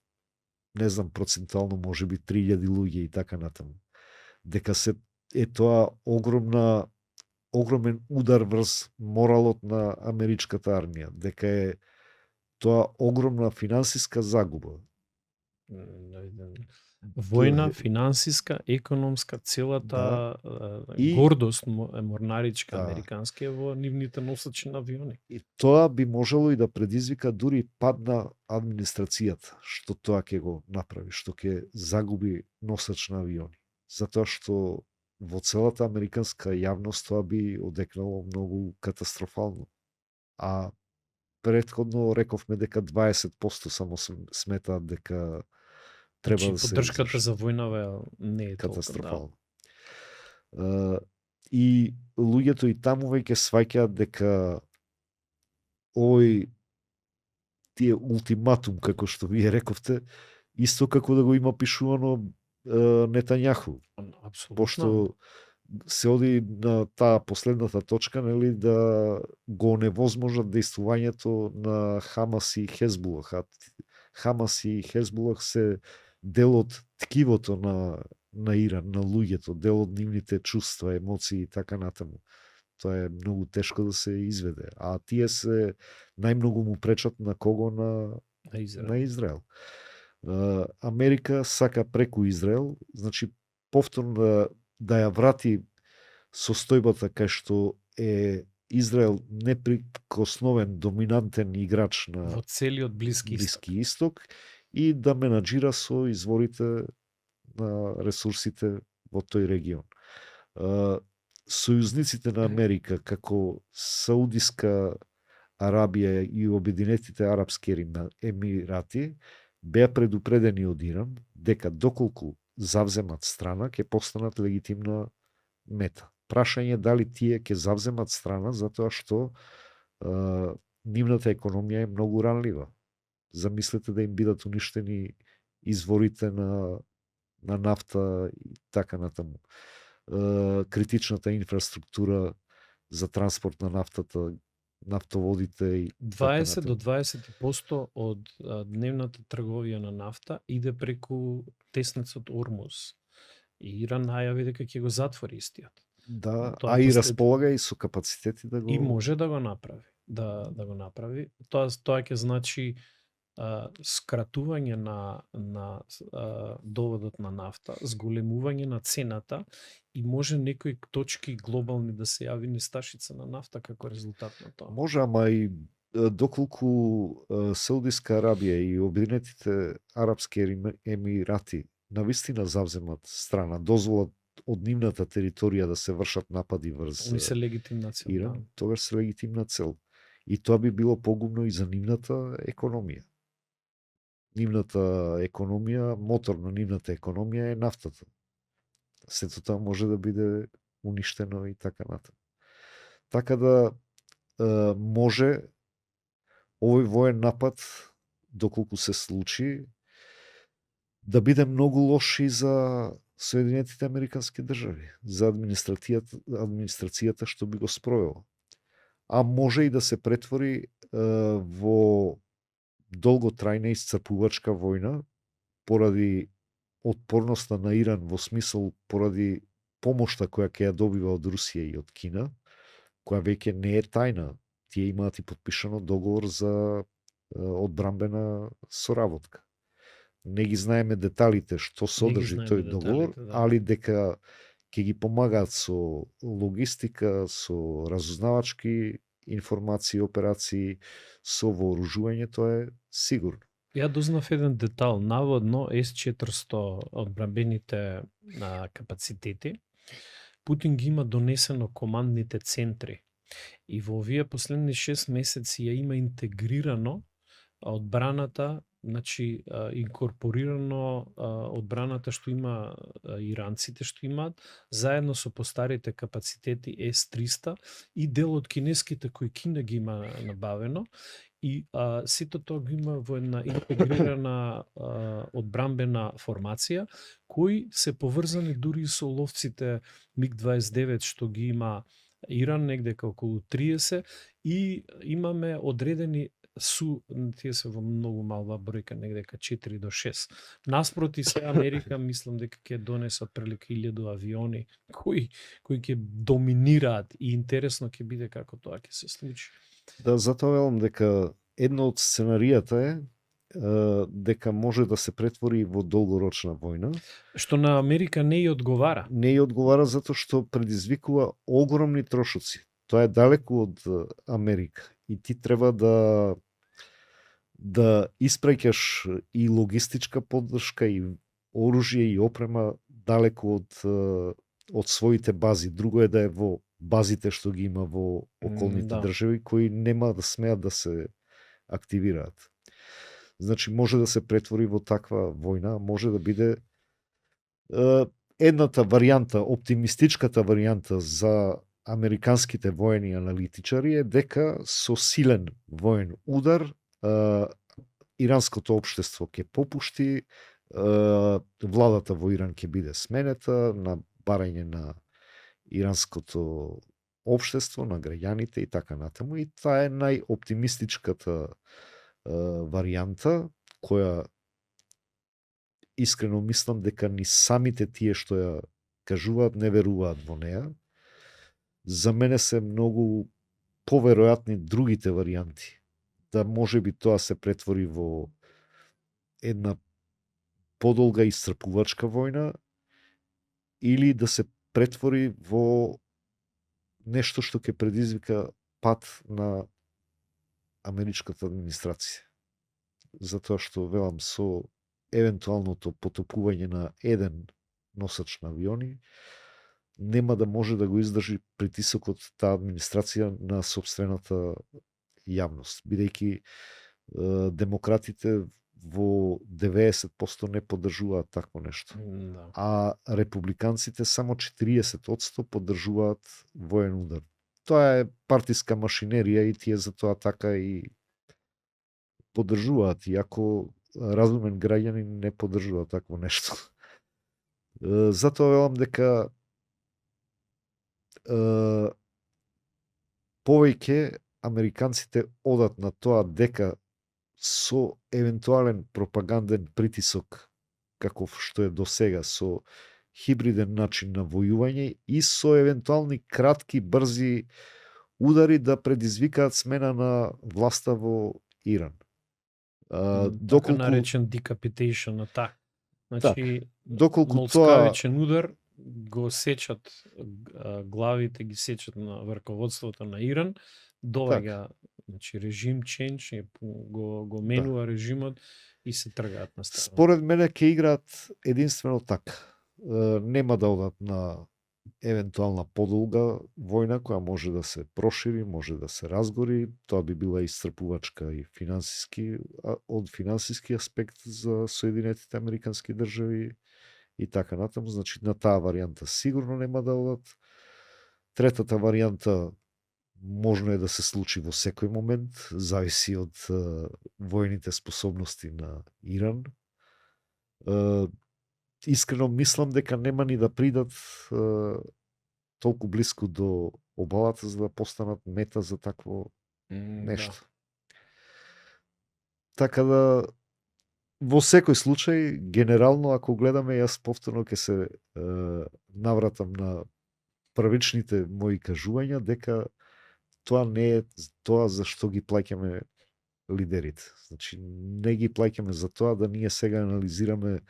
не знам, процентуално може би 3000 луѓе и така натаму. Дека е тоа огромен удар врз моралот на америчката армија, дека е тоа огромна финансиска загуба. Војна, финансиска, економска, целата И гордост морнаричка Да. американски е во нивните носачи на авиони. И тоа би можело и да предизвика дури пад на администрацијата, што тоа ќе го направи, што ќе загуби носач на авиони. Затоа што во целата американска јавност тоа би одекнало многу катастрофално. А претходно рековме дека 20% само сметаат дека треба Значи, да се поддршката изврши. за војнава не е толку, Катастрофално. И луѓето и таму веќе сваќаат дека тие ултиматум, како што вие рековте, исто како да го има пишувано Нетањаху. Апсолутно. Пошто се оди на таа последната точка, нели, да го невозможат действувањето на Хамас и Хезбулах. Хамас и Хезбулах се дел од ткивото на Иран, на луѓето, дел од нивните чувства, емоции и така натаму. Тоа е многу тешко да се изведе. А тие се најмногу му пречат на кого? На Израел. Америка сака преку Израел, значи повторно да ја врати состојбата кај што е Израел неприкосновен доминантен играч во целиот Блиски Исток и да менаџира со изворите на ресурсите во тој регион. Сојузниците на Америка, како Саудиска Арабија и Обединетите Арапски Емирати, беа предупредени од Иран дека доколку завземат страна, ќе постанат легитимна мета. Прашање дали тие ќе завземат страна затоа што нивната економија е многу ранлива. Замислете да им бидат уништени изворите на нафта и така натаму. Критичната инфраструктура за транспорт на нафтата, нафтоводите и 20 до 20% од дневната трговија на нафта иде преку тесницот Ормуз. И Иран најави дека ќе го затвори истиот. Да, и располага и со капацитети да го... И може да го направи. Да го направи. Тоа ќе значи скратување на доводот на нафта, зголемување на цената и може некои точки глобални да се јави несташица на нафта како резултат на тоа. Може, ама и доколку Саудиска Арабија и Обединетите Арапски Емирати навистина завземат страна, дозволат од нивната територија да се вршат напади врз Они се легитимна цел. Иран, тогаш се легитимна цел. И тоа би било погубно и за нивната економија. Нивната економија, мотор на нивната економија е нафтата. Сето тоа може да биде уништено и така натаму. Така да може овој воен напад, доколку се случи, да биде многу лош и за Соединетите Американски држави, за администрацијата што би го спровела. А може и да се претвори во долготрајна исцрпувачка војна поради отпорноста на Иран, во смисол поради помошта која ќе ја добива од Русија и од Кина, која веќе не е тајна. Тие имаат и подпишано договор за одбрамбена соработка. Не ги знаеме деталите што содржи тој договор, али дека ќе ги помагаат со логистика, со разузнавачки информации, операции, со вооружување, тоа е сигурно. Ја дознав еден детал, наводно С-400 одбранбените капацитети, Путин ги има донесено командните центри. И во овие последни 6 месеци ја има интегрирано одбраната, значи инкорпорирано одбраната што има иранците што имаат, заедно со постарите капацитети С-300 и дел од кинеските кои Кина ги има набавено. И сето тоа го има во една интегрирана одбранбена формација, кои се поврзани дури со ловците МиГ-29 што ги има Иран, негде околу 30, и имаме одредени тие се во многу малва бројка, негде 4 до 6. Наспроти се Америка, мислам дека ќе донесат прилика 1000 авиони кои ќе доминираат, и интересно ќе биде како тоа ќе се случи. Да, затоа велам дека едно од сценаријата е дека може да се претвори во долгорочна војна. Што на Америка не ја одговара. Не ја одговара затоа што предизвикува огромни трошоци. Тоа е далеку од Америка и ти треба да испраќаш и логистичка поддршка и оружје и опрема далеку од своите бази. Друго е да е во базите што ги има во околните држави кои нема да смеат да се активираат. Значи може да се претвори во таква војна, може да биде едната варијанта, оптимистичката варијанта за американските воени аналитичари е дека со силен воен удар иранското општество ќе попушти, владата во Иран ќе биде сменета на барање на иранското општество, на граѓаните и така натаму. И таа е најоптимистичката варијанта, која искрено мислам дека ни самите тие што ја кажуваат не веруваат во неа. За мене се многу поверојатни другите варијанти. Да може би тоа се претвори во една подолга и исцрпувачка војна, или да се претвори во нешто што ќе предизвика пат на америчката администрација. Затоа што, велам, со евентуалното потопување на еден носач на авиони, нема да може да го издржи притисокот таа администрација на сопствената јавност, бидејќи демократите во 90% не поддржуваат такво нешто. Да. А републиканците само 40% поддржуваат воен удар. Тоа е партиска машинерија и тие за тоа така и поддржуваат, иако разумен граѓанин не поддржува такво нешто. Затоа велам дека повеќе американците одат на тоа дека со евентуален пропаганден притисок, каков што е досега, со хибриден начин на војување и со евентуални кратки, брзи удари да предизвикаат смена на власта во Иран. Така наречен decapitation attack. Значи, доколку молскавичен удар, го сечат главите, ги сечат на врководството на Иран, доаѓа значи режим ченч, го менува режимот и се тргаат на страна. Според мене ќе играат единствено така. Нема да одат на евентуална подолга војна која може да се прошири, може да се разгори. Тоа би била исцрпувачка и финансиски, од финансиски аспект за Соединетите американски држави и така натаму. Значи на таа варијанта сигурно нема да одат. Третата варијанта можно е да се случи во секој момент, зависи од војните способности на Иран. Искрено мислам дека нема ни да придат толку блиску до обалата за да постанат мета за такво нешто. Да. Така да во секој случај, генерално, ако гледаме, јас повторно ќе се навратам на првичните мои кажувања, дека тоа не е тоа за што ги плаќаме лидерите. Значи, не ги плаќаме за тоа да ние сега анализираме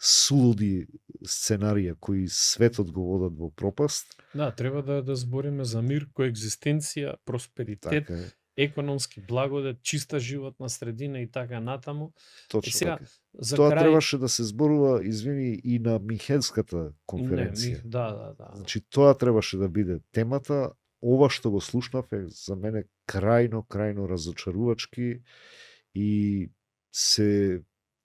сулуди сценарија кои светот го водат во пропаст. Да, треба да збориме за мир, коегзистенција, просперитет, Така е. економски благодет, чиста животна средина и така натаму. Точно Сега, така. за Тоа крај... требаше да се зборува, извини, и на Михенската конференција. Да. Значи, тоа требаше да биде темата. Ова што го слушнав е за мене крајно разочарувачки и се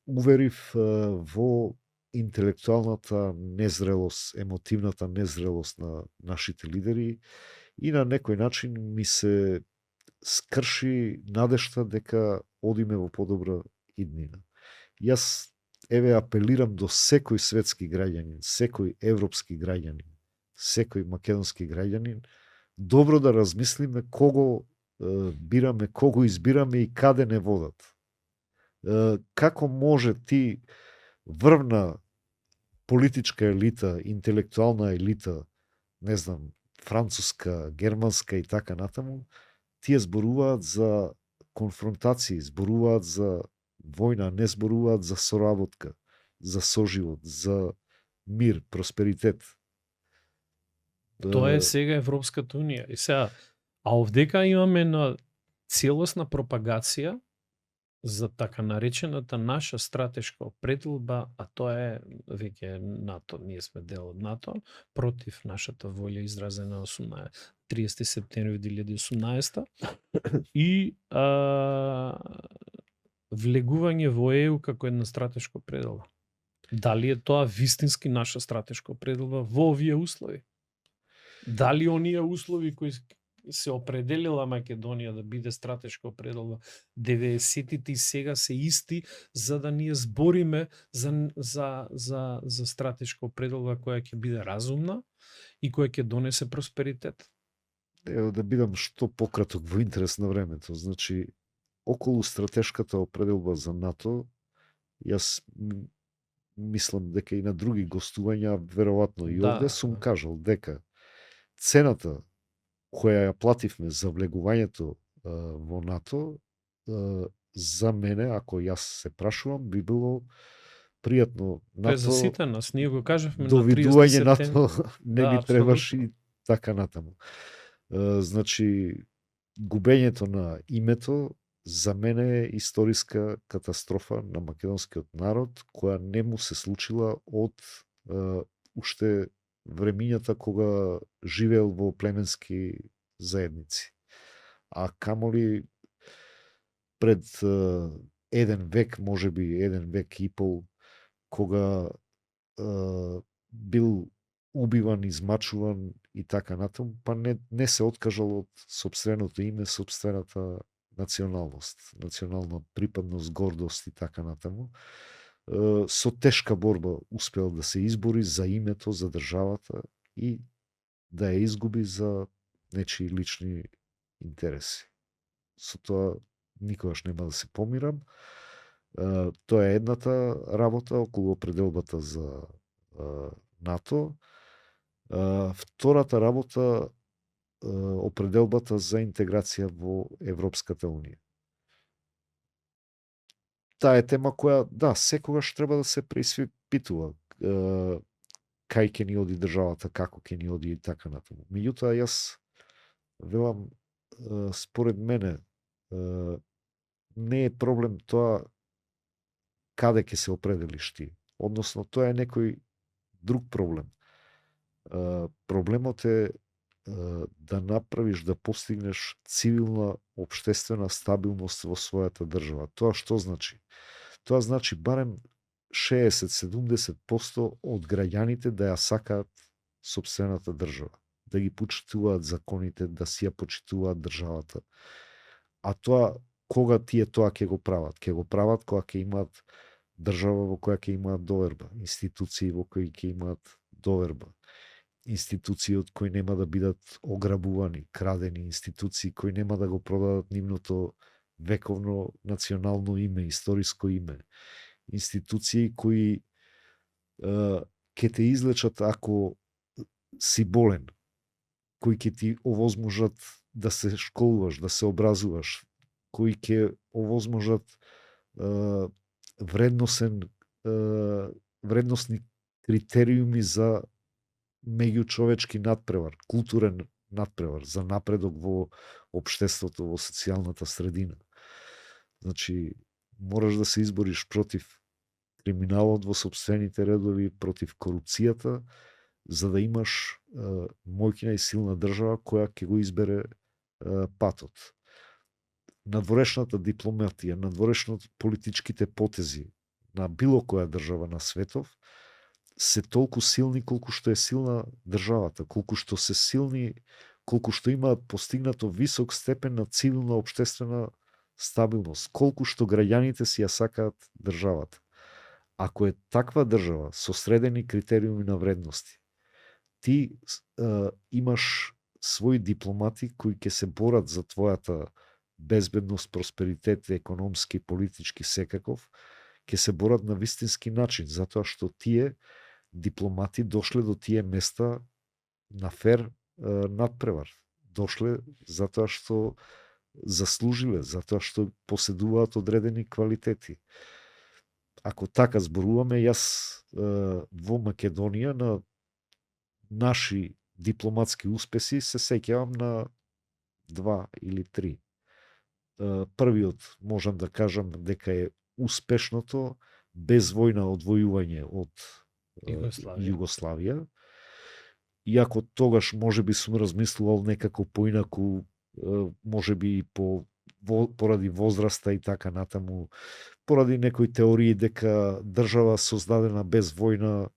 уверив во интелектуалната незрелост, емотивната незрелост на нашите лидери и на некој начин ми се скрши надежта дека одиме во подобра иднина. Јас апелирам до секој светски граѓанин, секој европски граѓанин, секој македонски граѓанин, добро да размислиме кого бираме, кого избираме и каде не водат. Како може ти врвна политичка елита, интелектуална елита, не знам, француска, германска и така натаму, тие зборуваат за конфронтации, зборуваат за војна, не зборуваат за соработка, за соживот, за мир, просперитет. Тоа е сега Европската унија. И сега, а овдека имаме на целосна пропагација за така наречената наша стратешка определба, а тоа е веќе НАТО. Ние сме дел од НАТО, против нашата волја изразена 30 септември 2018 и влегување во ЕУ како една стратешка определба. Дали е тоа вистински наша стратешка определба во овие услови? Дали оние услови кои се определила Македонија да биде стратешка определба 90-тите и сега се исти, за да ние збориме за стратешка определба која ќе биде разумна и која ќе донесе просперитет? Ево да бидам што пократок во интерес на времето. Значи, околу стратешката определба за НАТО, јас мислам дека и на други гостувања, веројатно и овде, сум кажал дека цената која ја плативме за влегувањето во НАТО, за мене, ако јас се прашувам, би било пријатно. НАТО, за сите нас, ние го кажавме на 30 довидување септември. НАТО не ми требаше и така натаму. Значи, губењето на името за мене е историска катастрофа на македонскиот народ, која не му се случила од уште времињата кога живеел во племенски заедници. А камоли пред еден век, можеби еден век и пол, кога бил убиван, измачуван и така натаму, па не се откажал од сопственото име, сопствената националност, национална припадност, гордост и така натаму. Со тешка борба успел да се избори за името, за државата и да ја изгуби за нечии лични интереси. Со тоа никогаш нема да се помирам. Тоа е едната работа околу определбата за НАТО. Втората работа, определбата за интеграција во Европската унија. Таа е тема која, да, секогаш треба да се преиспитува кај ќе ни оди државата, како ќе ни оди и така натаму. Меѓутоа, јас велам, според мене, не е проблем тоа каде ќе се определиш ти. Односно, тоа е некој друг проблем. Проблемот е да направиш, да постигнеш цивилна општествена стабилност во својата држава. Тоа што значи? Тоа значи барем 60-70% од граѓаните да ја сакаат сопствената држава, да ги почитуваат законите, да си ја почитуваат државата. А тоа, кога тие тоа ќе го прават? Ќе го прават кога ќе имаат држава во која ќе имаат доверба, институции во кои ќе имаат доверба, институции од кои нема да бидат ограбувани, крадени, институции кои нема да го продадат нивното вековно национално име, историско име, институции кои ќе те излечат ако си болен, кои ќе ти овозможат да се школуваш, да се образуваш, кои ќе овозможат вредносни критериуми за меѓучовечки надпревар, културен надпревар, за напредок во општеството, во социјалната средина. Значи, мораш да се избориш против криминалот во сопствените редови, против корупцијата, за да имаш моќна и силна држава која ќе го избере патот. Надворешната дипломатија, надворешното политичките потези на било која држава на светов се толку силни колку што е силна државата, колку што се силни, колку што имаат постигнато висок степен на цивилна општествена стабилност, колку што граѓаните си ја сакаат државата. Ако е таква држава со средени критериуми на вредности, ти имаш своји дипломати кои ќе се борат за твојата безбедност, просперитет, економски, политички, секаков, ќе се борат на вистински начин, затоа што тие дипломати дошле до тие места на фер надпревар. Дошле затоа што заслужиле, затоа што поседуваат одредени квалитети. Ако така зборуваме, јас во Македонија на наши дипломатски успеси се сеќавам на 2 или 3. Првиот можам да кажам дека е успешното безвојно одвојување од Југославија. Иако тогаш можеби сум размислувал некако поинаку, можеби и поради возраста и така натаму, поради некои теории дека држава создадена без војна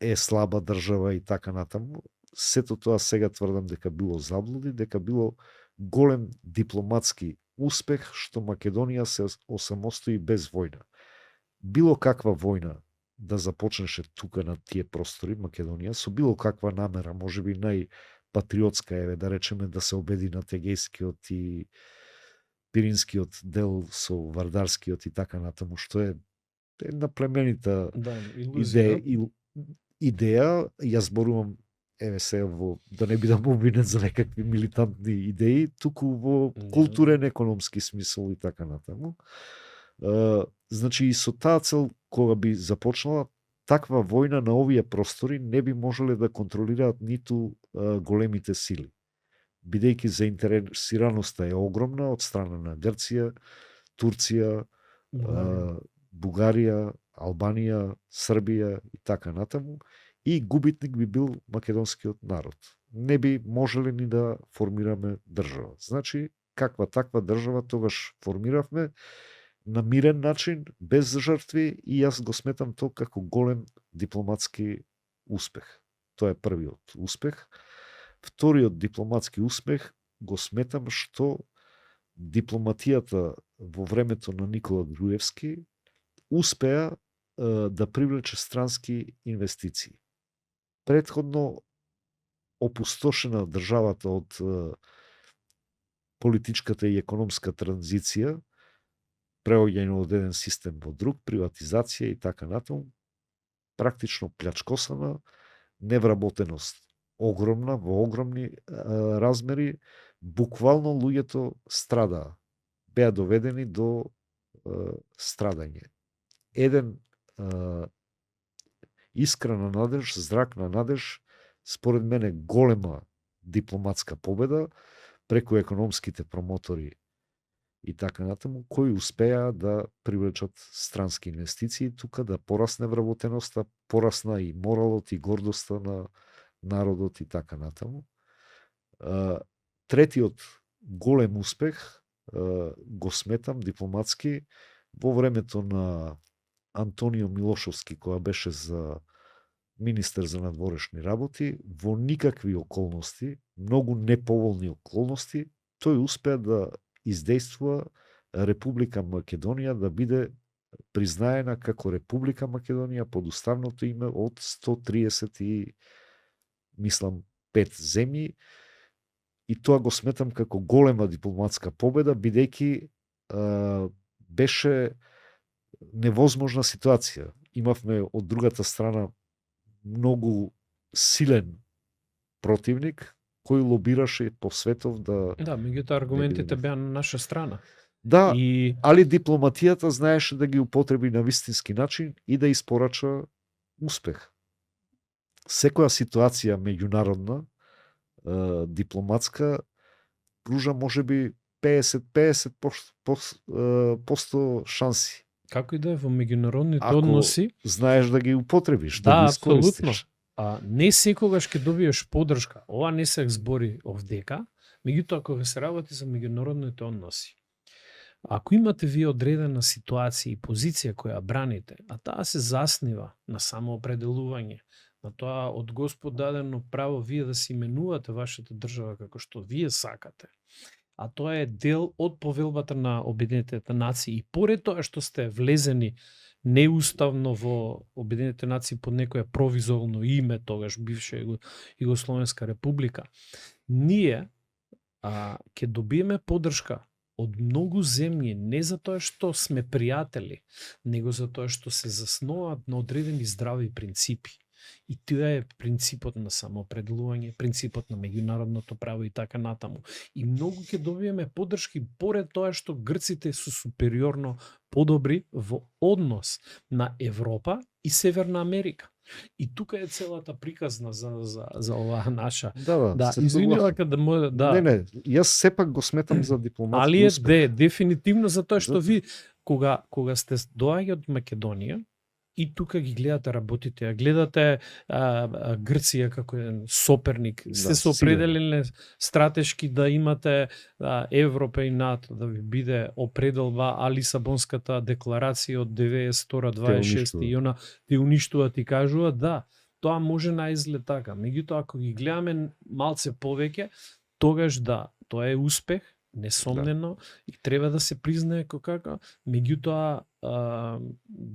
е слаба држава и така натаму. Сето тоа сега тврдам дека било заблуди, дека било голем дипломатски успех што Македонија се осамостои без војна. Било каква војна да започнеше тука на тие простори, Македонија, со било каква намера, можеби најпатриотска е, да речеме, да се обеди на Тегејскиот и Пиринскиот дел со Вардарскиот и така натаму, што е една племенита идеја. Јас зборувам, еве се во, да не бидам обвинет за некакви милитантни идеи, туку во културен, економски смисол и така натаму. Значи и со таа цел кога би започнала таква војна на овие простори не би можеле да контролираат ниту големите сили. Бидејќи заинтересираноста е огромна од страна на Грција, Турција, Бугарија, Албанија, Србија и така натаму, и губитник би бил македонскиот народ. Не би можеле ни да формираме држава. Значи, каква таква држава тогаш формиравме на мирен начин, без жртви, и јас го сметам тоа како голем дипломатски успех. Тоа е првиот успех. Вториот дипломатски успех го сметам што дипломатијата во времето на Никола Груевски успеа да привлече странски инвестиции. Претходно опустошена државата од политичката и економска транзиција, преоѓање од еден систем во друг, приватизација и така натаму, практично плячкосана, невработеност огромна, во огромни размери, буквално луѓето страдаа, беа доведени до страдање. Еден искра на надеж, зрак на надеж, според мене голема дипломатска победа преку економските промотори и така натаму, кои успеа да привлечат странски инвестиции тука, да порасне вработеноста, порасна и моралот и гордоста на народот и така натаму. Третиот голем успех го сметам дипломатски во времето на Антонио Милошовски, која беше за министер за надворешни работи, во никакви околности, многу неповолни околности, тој успеа да издействува Република Македонија да биде признаена како Република Македонија под уставното име од 130 и мислам 5 земји, и тоа го сметам како голема дипломатска победа, бидејќи беше невозможна ситуација. Имавме од другата страна многу силен противник кој лобираше по светов да... Да, меѓутоа аргументите беа на наша страна. Да, али дипломатијата знаеше да ги употреби на вистински начин и да испорача успех. Секоја ситуација меѓународна дипломатска пружа можеби 50% шанси. Како и да е во меѓународните Ако односи, знаеш да ги употребиш, да да, ги апсолутно. искористиш. Не секогаш ќе добиеш поддршка. Ова не се збори овдека, меѓутоа кога се работи за меѓународните односи. Ако имате вие одредена ситуација и позиција која браните, а таа се заснива на самоопределување, на тоа од Господ дадено право вие да се именувате вашата држава како што вие сакате, а тоа е дел од повелбата на Обединетите нации и поред тоа што сте влезени неуставно во Обединетите нации под некое провизорно име, тогаш бивша Југословенска република, ние ќе добиеме поддршка од многу земји, не за тоа што сме пријатели, него за тоа што се заснуваат на одредени здрави принципи. И тоа е принципот на самоопределување, принципот на меѓународното право и така натаму. И многу ќе добиеме поддршки поред тоа што грците се супериорно подобри во однос на Европа и Северна Америка. И тука е целата приказна за оваа наша. Да, извинува кога Не, јас сепак го сметам за дипломатски али успех. Дефинитивно за тоа што ви кога сте доаѓа од Македонија и тука ги гледате работите, ја гледате Грција како соперник, сте се определиле стратешки да имате Европа и НАТО да ви биде определба, а Лисабонската декларација од 92-26 и она те уништува, ти кажува, да, тоа може на изглед така. Меѓутоа, ако ги гледаме малце повеќе, тогаш да, тоа е успех, несомнено, и треба да се признае како, меѓутоа,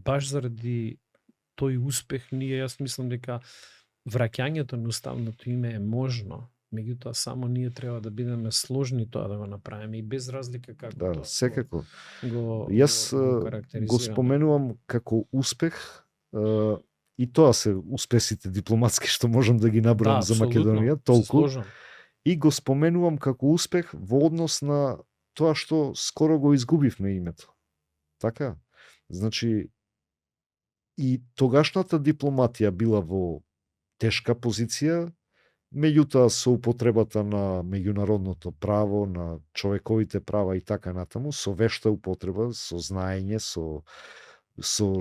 баш заради тој успех, јас мислам дека враќањето на уставното име е можно, меѓутоа само ние треба да бидеме сложни тоа да го направиме и без разлика како тоа. Да, секако. Јас го споменувам како успех, и тоа се успесите дипломатски што можам да ги набројам за Македонија, толку. И го споменувам како успех во однос на тоа што скоро го изгубивме името. Така? Значи, и тогашната дипломатија била во тешка позиција, меѓутоа со употребата на меѓународното право, на човековите права и така натаму, со вешта употреба, со знаење, со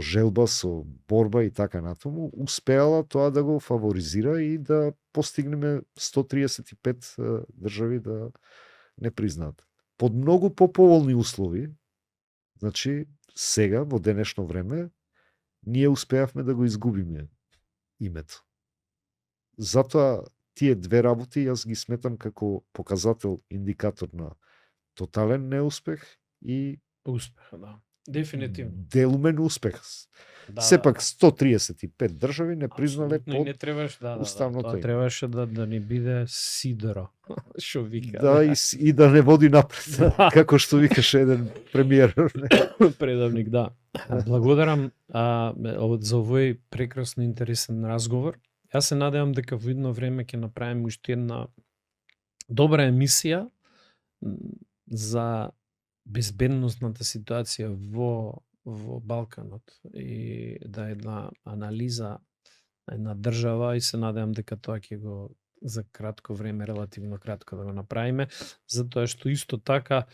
желба, со борба и така натаму, успеала тоа да го фаворизира и да постигнеме 135 држави да не признаат. Под многу поповолни услови, значи сега, во денешно време, ние успеавме да го изгубиме името. Затоа тие две работи јас ги сметам како показател, индикатор на тотален неуспех и успех, да. Дефинитивно. Делумен успех. Сепак 135 држави не признале под не требаш, уставното тоа требаше да ни биде сидро, што вика. Да, и да не води напред, како што викаше еден премиер. Предавник, да. Благодарам за овој прекрасно интересен разговор. Јас се надевам дека во идно време ќе направиме уште една добра емисија за безбедносната ситуација во Балканот и да една анализа на една држава и се надевам дека тоа ќе го за кратко време, релативно кратко да го направиме, затоа што исто така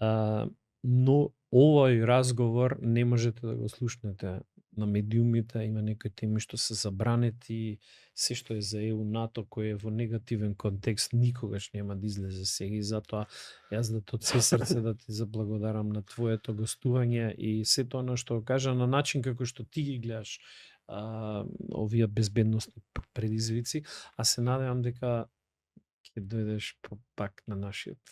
но овој разговор не можете да го слушнете на медиумите, има некои теми што се забранети, се што е за ЕУ, НАТО, кој е во негативен контекст, никогаш нема да излезе сега и затоа јас да од се срце да ти заблагодарам на твоето гостување и сето она што кажа на начин како што ти ги гледаш овие безбедносни предизвици, а се надевам дека ќе дојдеш пак на нашиот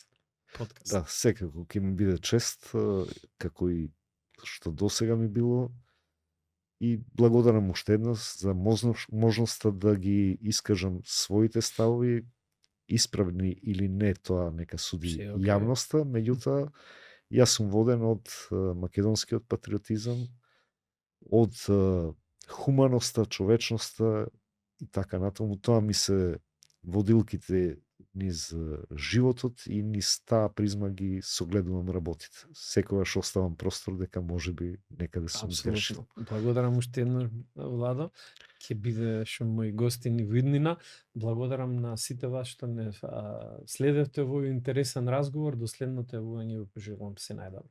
подкаст. Да, секако ќе ми биде чест, како и што досега ми било. И благодарам уште еднаш за можноста да ги искажам своите ставови, исправни или не, тоа нека суди јавноста, меѓутоа јас сум воден од македонскиот патриотизам, од хуманоста, човечноста и така натаму. Тоа ми се водилките низ животот и низ таа призма ги согледувам работите. Секогаш оставам простор дека можеби некаде сум грешил. Благодарам уште еднаш, Владо. ќе бидеш мој гостин и во иднина. Благодарам на сите вас што не следевте овој интересен разговор. До следното јавување ви пожелувам се најдобро.